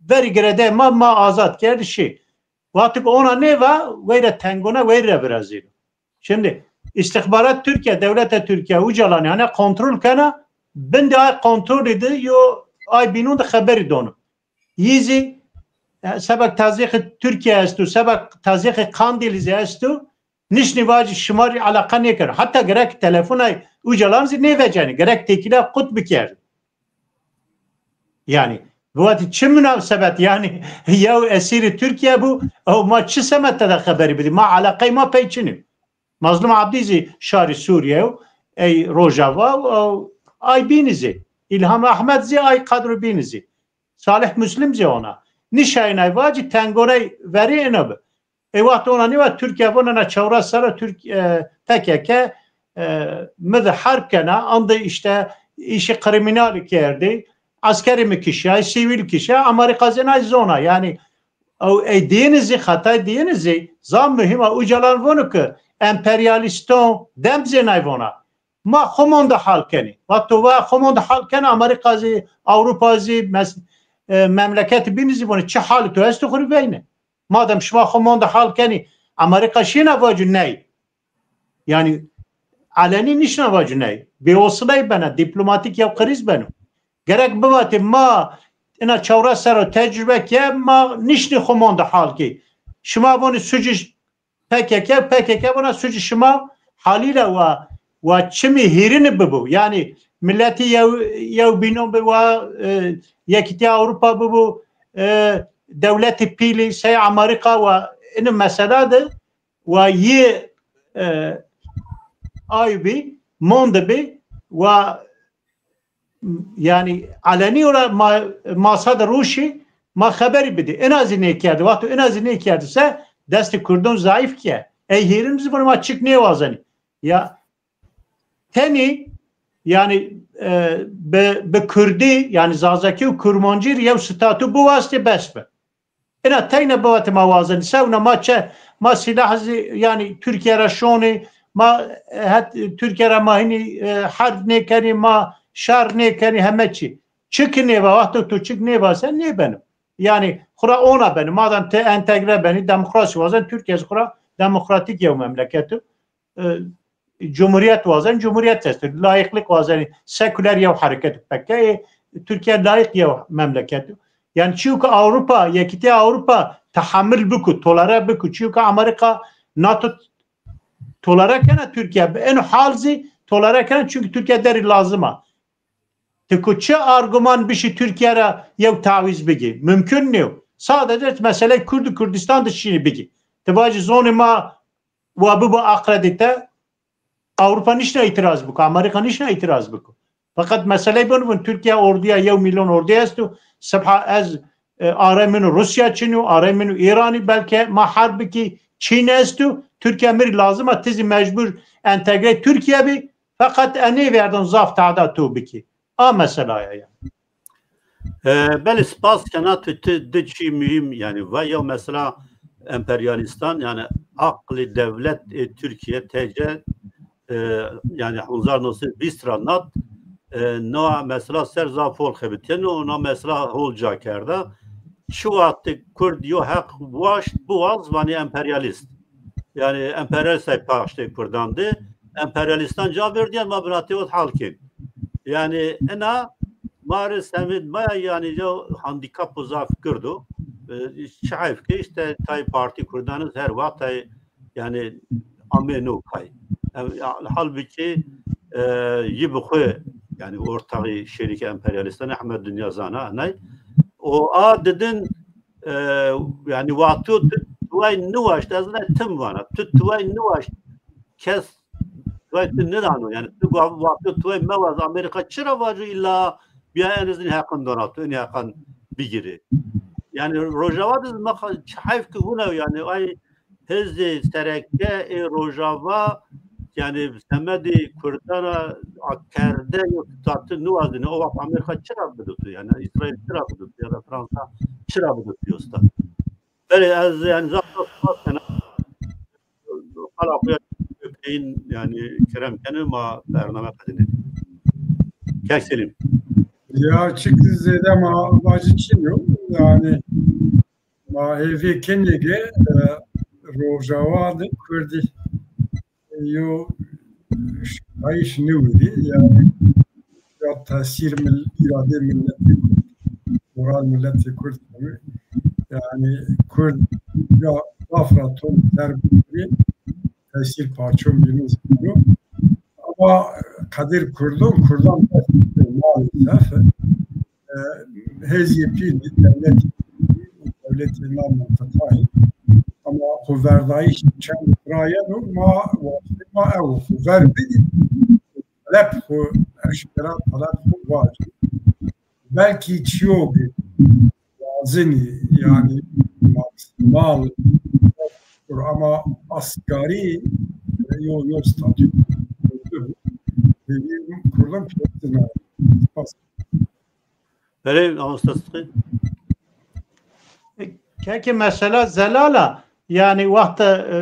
Verî girêdayê ma, ma azad kerdî şî. Wextê ki ona nêva, weyre tengona, weyre virazîno. Şimdi îstixbarat Tirkîya, dewleta Tirkîya, Ucalanî hane kontrol kena, bin de ay kontrolî de yo ay bînon de xeberî dono. Yî zî, e, sebek tezîqê Tirkîya esto, sebek tezîqê Qandîlî zî esto, nişnî vacî şima rî eleqa nêkero. Heta gerek telefonay Ucalan zî nêvecenî, gerek têkîla qut bikerdi. Yanî, bivatî çi munasebet, yanî, yew esîrî Tirkîya bû, ew ma çi semete de xeberî bidî? Ma eleqey ma pey çinî. Mazlum Abdî zî şarî Sûrîye yo, ey Rojava, ew ay bînî zî. Îlham Ehmed zî ay kadro bînî zî. Salih Muslim zî ona. Nîşayînay vacî tengoney verî ina bi. Ê wext ona nêva Tirkîya vona na çewres serra Tirk-, e, P K K, e, mi de herb kena, ande îşte îşê krîmînalî kerdî, eskerî mi kişay, sîvîl kişay, Amerîka zî nay zona. Yanî, ew ey dîyêne zî, xetay dîyêne zî, zaf muhîm a. Ucalan vono ki emperyalîston dem zî nay vona. Ma xomon de hal kenî. Wexto va xomon de hal kenî, Amerîka zî, Ewropa zî, mes-, e, memleketî bînî zî vonî, çi halî to esto xo rî veyne. Madem şima xomon de hal kenî, Amerîka şîna vacu ney. Yanî elenî nîşna vacu ney. Bêosiley bena, dîplomatîk yew krîz beno. Gerek bivatê ma ina çewres serra tecrube ke ma nîşnî xomon de hal kî. Şima vonî sucî P K K, P K K vana sucî şima halîle wa, wa çimî hîrîni bibo. Yanî miletî yew, yew bînon bi wa, e, Yekîtîya Ewropa bibo, e, dewletî pîlî sey Amerîka wa ini mesela de wa yê, e, ay bî, mondi bî, wa yanî elenî ora ma, masa de rûşî ma xeberî bidî. Ina zî nêkerdî. Wexto ina zî nêkerdî se destê Kurdon zayîf ke. Ey hîrin zî vano ma çik nêwazenî. Ya tenî yanî, e, bi, bi Kurdî yanî Zazakî û Kurmancî rî yew statû biwastê bes bi. Ina teyna biwate ma wazenî. Sewna ma çe, ma sîlah zî, yanî Tirkîye ra şonî, ma, e, het, Tirkîye ra ma hinî, e, herb nêkenî, ma şer nêkenî, heme çî. Çik nêva, wexto tu çik nêva se nêbeno. Yanî xura ona beno. Madem ti entegre benî, demokrasî wazen, Tirkîye zî xura demokratîk yew memleket o. E, cumhurîyet wazenî, cumhurîyet esto. Layîqlîq wazenî, sekûler yew hereket, P K K, Tirkîye layîq yew memleket. Yanî çîyo ke Ewropa, Yekîtîya Ewropa tehemil biko, tolere biko. Çîyo ke Amerîka, nato tolere kena Tirkîye. Bi eno hal zî tolere kena, çunkî Tirkîye derî lazim a. Ti ku çi argûman bişî Tirkîye ra yew tawîz bigî? Mumkun nîyo. Sadece meseleyê Kurd û Kurdîstan de şînî bigî. Ti vajî zonê ma wa bibo akredîte, Ewropa nişna îtîraz biko, Amerîka nişna îtîraz biko. Feqet meseley beno vun Tirkîya orduya yew milyon ordu esto, sibha ez, e, arey min û Rûsya çin o, arey min û Îranî belke ma herb bikî, Çîn esto, Tirkîya mi rî lazim a, ti zî mecbur entegrey Tirkîya bî, feqet e nêverdon zaf teada to bikî. A meselaya ya. E, belê spas kena tu, tu di çî muhîm, yanî va yew mesela emperyalîstan, yanî aqlê dewlet ê Tirkîye T C, e, yanî hezar newsed vîst ra nat, e, na mesela ser zaf hol xebitîyeno, na mesela hol ca kerda. Çi wextê Kurd yo heq waşt, biwaz, vanî emperyalîst. Yanî emperyalîstay paştê Kurdan de, emperyalîstan ca verdîyen, ma binatê ot hal kên. Yanî ina ma rê semêd maya, yanî yew handîkapo zaf gird o. E, çi heyf ke îşte tay partî Kurdan iz her wext tay, yanî amêno kay. Em, halbukî, e, yi bi xwu, yanî ortaxî şerîkê emperyalîstan, heme dinya zana, nay. O a didin, e, yanî wexto tu tuway niwaşt, ez ne tim vana, tu tuway niwaşt, kes tuway tu nidano, yanî tu wa-, wexto tuway mewaz, Amerîka çira vaco îlla bîya en izin heqan dona, tu enî heqan bigîrî. Yanî Rojava de ma xa-, heyf ki wina, yanî ay hêzê sereke ê Rojava, yanî semedê Kurdan ra akerde yo, tu ti niwazîne, o wext Amerîka çira bido tu, yanî Îsraîl çira bido tu, ya da Fransa çira bido tu usta? Belê, ez yanî zaf zaf spas kena. Qala xo ya peyîn, yanî kerem kenê, ma bername qedînê. Kek Selîm. Ya çik zêde ma vacî çin yo. Yanî ma hêvî kenê ke, e, Rojava de Kurdî yo şikayîş nêwirî, yanî ya tesîr mil-, îradê miletê Kurd, moral miletê Kurd, yanî Kurd ya zaf ra ton ter bî, tesîr parçon bîno zî bîno. Ama qedir Kurdon, Kurdan maalesef, e, hêzî pîl dewletî, dewletê na mintiqayî. Ama xo verdayîş çend ra yeno, ma wextê ma ew xo ver bidî, teleb xo eşkera, teleb xo vacî. Belkî çiyo bi wazinî, yanî maksimal, ama asgarî yo, yo statü Kurdan piyasına. Spas. Belê, mamosta Sidqî. Kekê mesela zelal a, yanî wexta, e,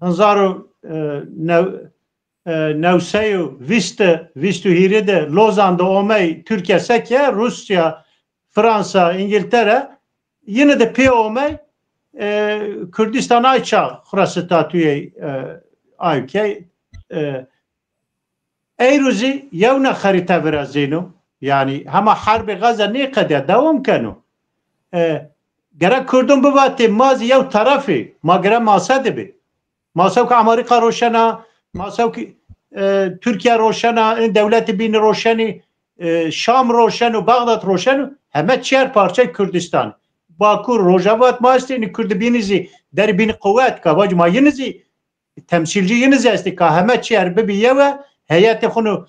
hezar û, e, new, e, new sey û vîst, vîst û hîrê de Lozan de omey Tirkîya seke, Rûsya, Fransa, Îngîltere, yine de pê omey, e, Kurdîstan ay çax xwu ra statuyê, e, ay key, e, Eyro zî yewna xerîte virazîno. Yanî hema herbê Gaza nêqedîya, dewam keno. E, gerek Kurdon bivatê ma zî yew terefî, ma gerek masa de bî. Ma sewk Amerîka roşena, ma sewk, e, Tirkîya roşena, in dewletî bînî roşenî, e, Şam roşeno, Bexdad roşeno, heme çiyer parçey Kurdîstan. Bakur, Rojava ma estê, inî Kurdî bînî zî derî bînî quwet, ka vacî ma yinî zî temsîlcî yinî zî estî ka heme çîyer bibî yewe, heyetê xwu nû,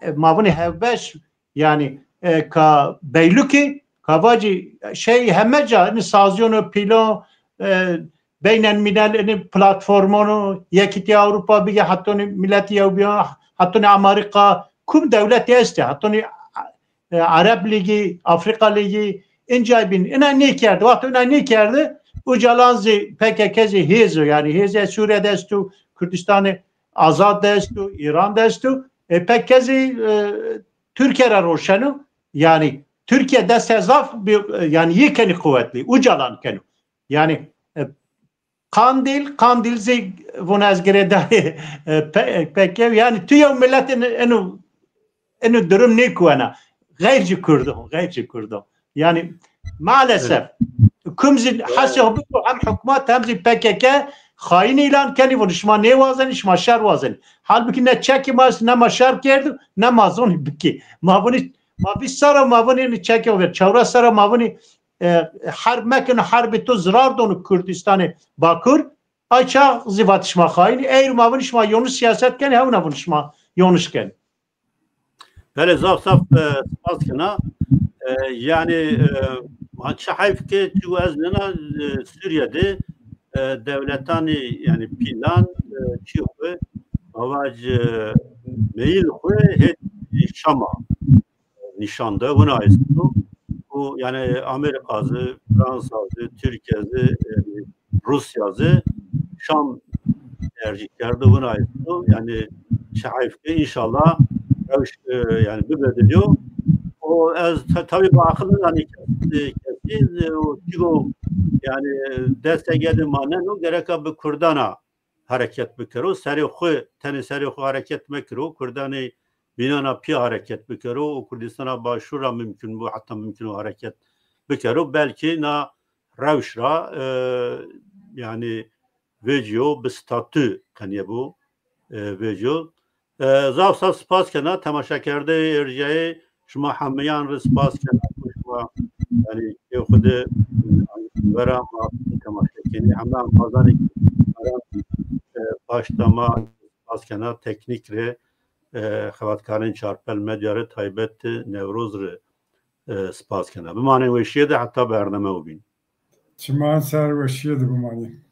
e, ma vûnî hevbeş, yanî, e, ka beylukî, ka vacî şey heme ca, inî sazîyono, pîlon, e, beynelmînel, inî platformono, Yekîtîya Ewropa bigî, hetonî Miletî Yewbîyon, hetonî Amerîka, kum dewletî estî, hetonî e, Ereb Lîgî, Afrîka Lîgî, incay bîn. Ina nêkerde. Wexto ina nêkerde, Ocalan zî P K K zî hêz o. Yanî hêzê Sûrîye de esto, Kurdîstanê Azad de esto, Îran de esto. E, P K K zî, e, Tirkîye ra roşeno. Yanî Tirkîye destê zaf bi, e, yanî yê kenî quwetlî. Ocalan keno. Yanî, e, Qandîl, Qandîl zî vûn ez girêdayê, e, P K K, yanî tu yew milet ino, ino, ino durum nêkuwena. Xeyrcî Kurd o, xeyrcî Kurd o. Yanî maalesef kum zî hesê xo biko hem hukmat hem zî P K K xayîn îlan kenî, vûn şima nêwazenî, şima şer wazenî. Halbukî ne çekî ma est, ne ma şer kerdo, ne ma zonî bikî. Ma vûnî, ma vîst serra ma vûnî çekê xo ver, çewres serra ma vûnî e, herb mekeno, herbê to zirar dono Kurdistanê Bakur. Ay çax zî vatî şima xayîn, eyr ma vin şima yonîş sîyaset kenî, hewna vin şima yonîş kenî. Belê, zaf zaf e, spas kena. E, yanî e, ha, çi heyf ke çigo ez nena e, Sûrîye de e, dewletanî yanî pîlan e, çî xwu avac e, meyil xwu hê Şama nîşan de, wina esto. Û yanî Amerîka zî, Fransa zî, Tirkîye zî, e, Rûsya zî Şam tercîh kerdo, wina esto. Yanî çi heyf ke înşallah rewş e, yanî bibedilîyo. O ez ta- tabî bi aqil nidanî kes- e, kesî e, o çigo yanî destege de maneno, gereka bi Kurdan a hereket bikero. Serê xwu, tenê serê xwu hereket mekero. Kurdanê bînana pîya hereket bikero. O Kurdîstana Başûr ra mumkun bo, heta mumkun o hereket bikero. Belkî na rewş ra e, yanî vecîyo bi statû qenîyebo e, vecîyo. E, zaf zaf spas kena temaşekerdeyê erjayê, şima hemeyan rê spas kena ku şima yanî kê xwu de e, vera ma temaşe kenî. Heme embazanê ke e, paşta ma spas kena, teknîk rê e, xebatkarên Çarpel Medya rê, taybet de Newroz rê e, spas kena. Bimanên weşîye de heta bername û bîn. Çiman ser weşîye de bimanî.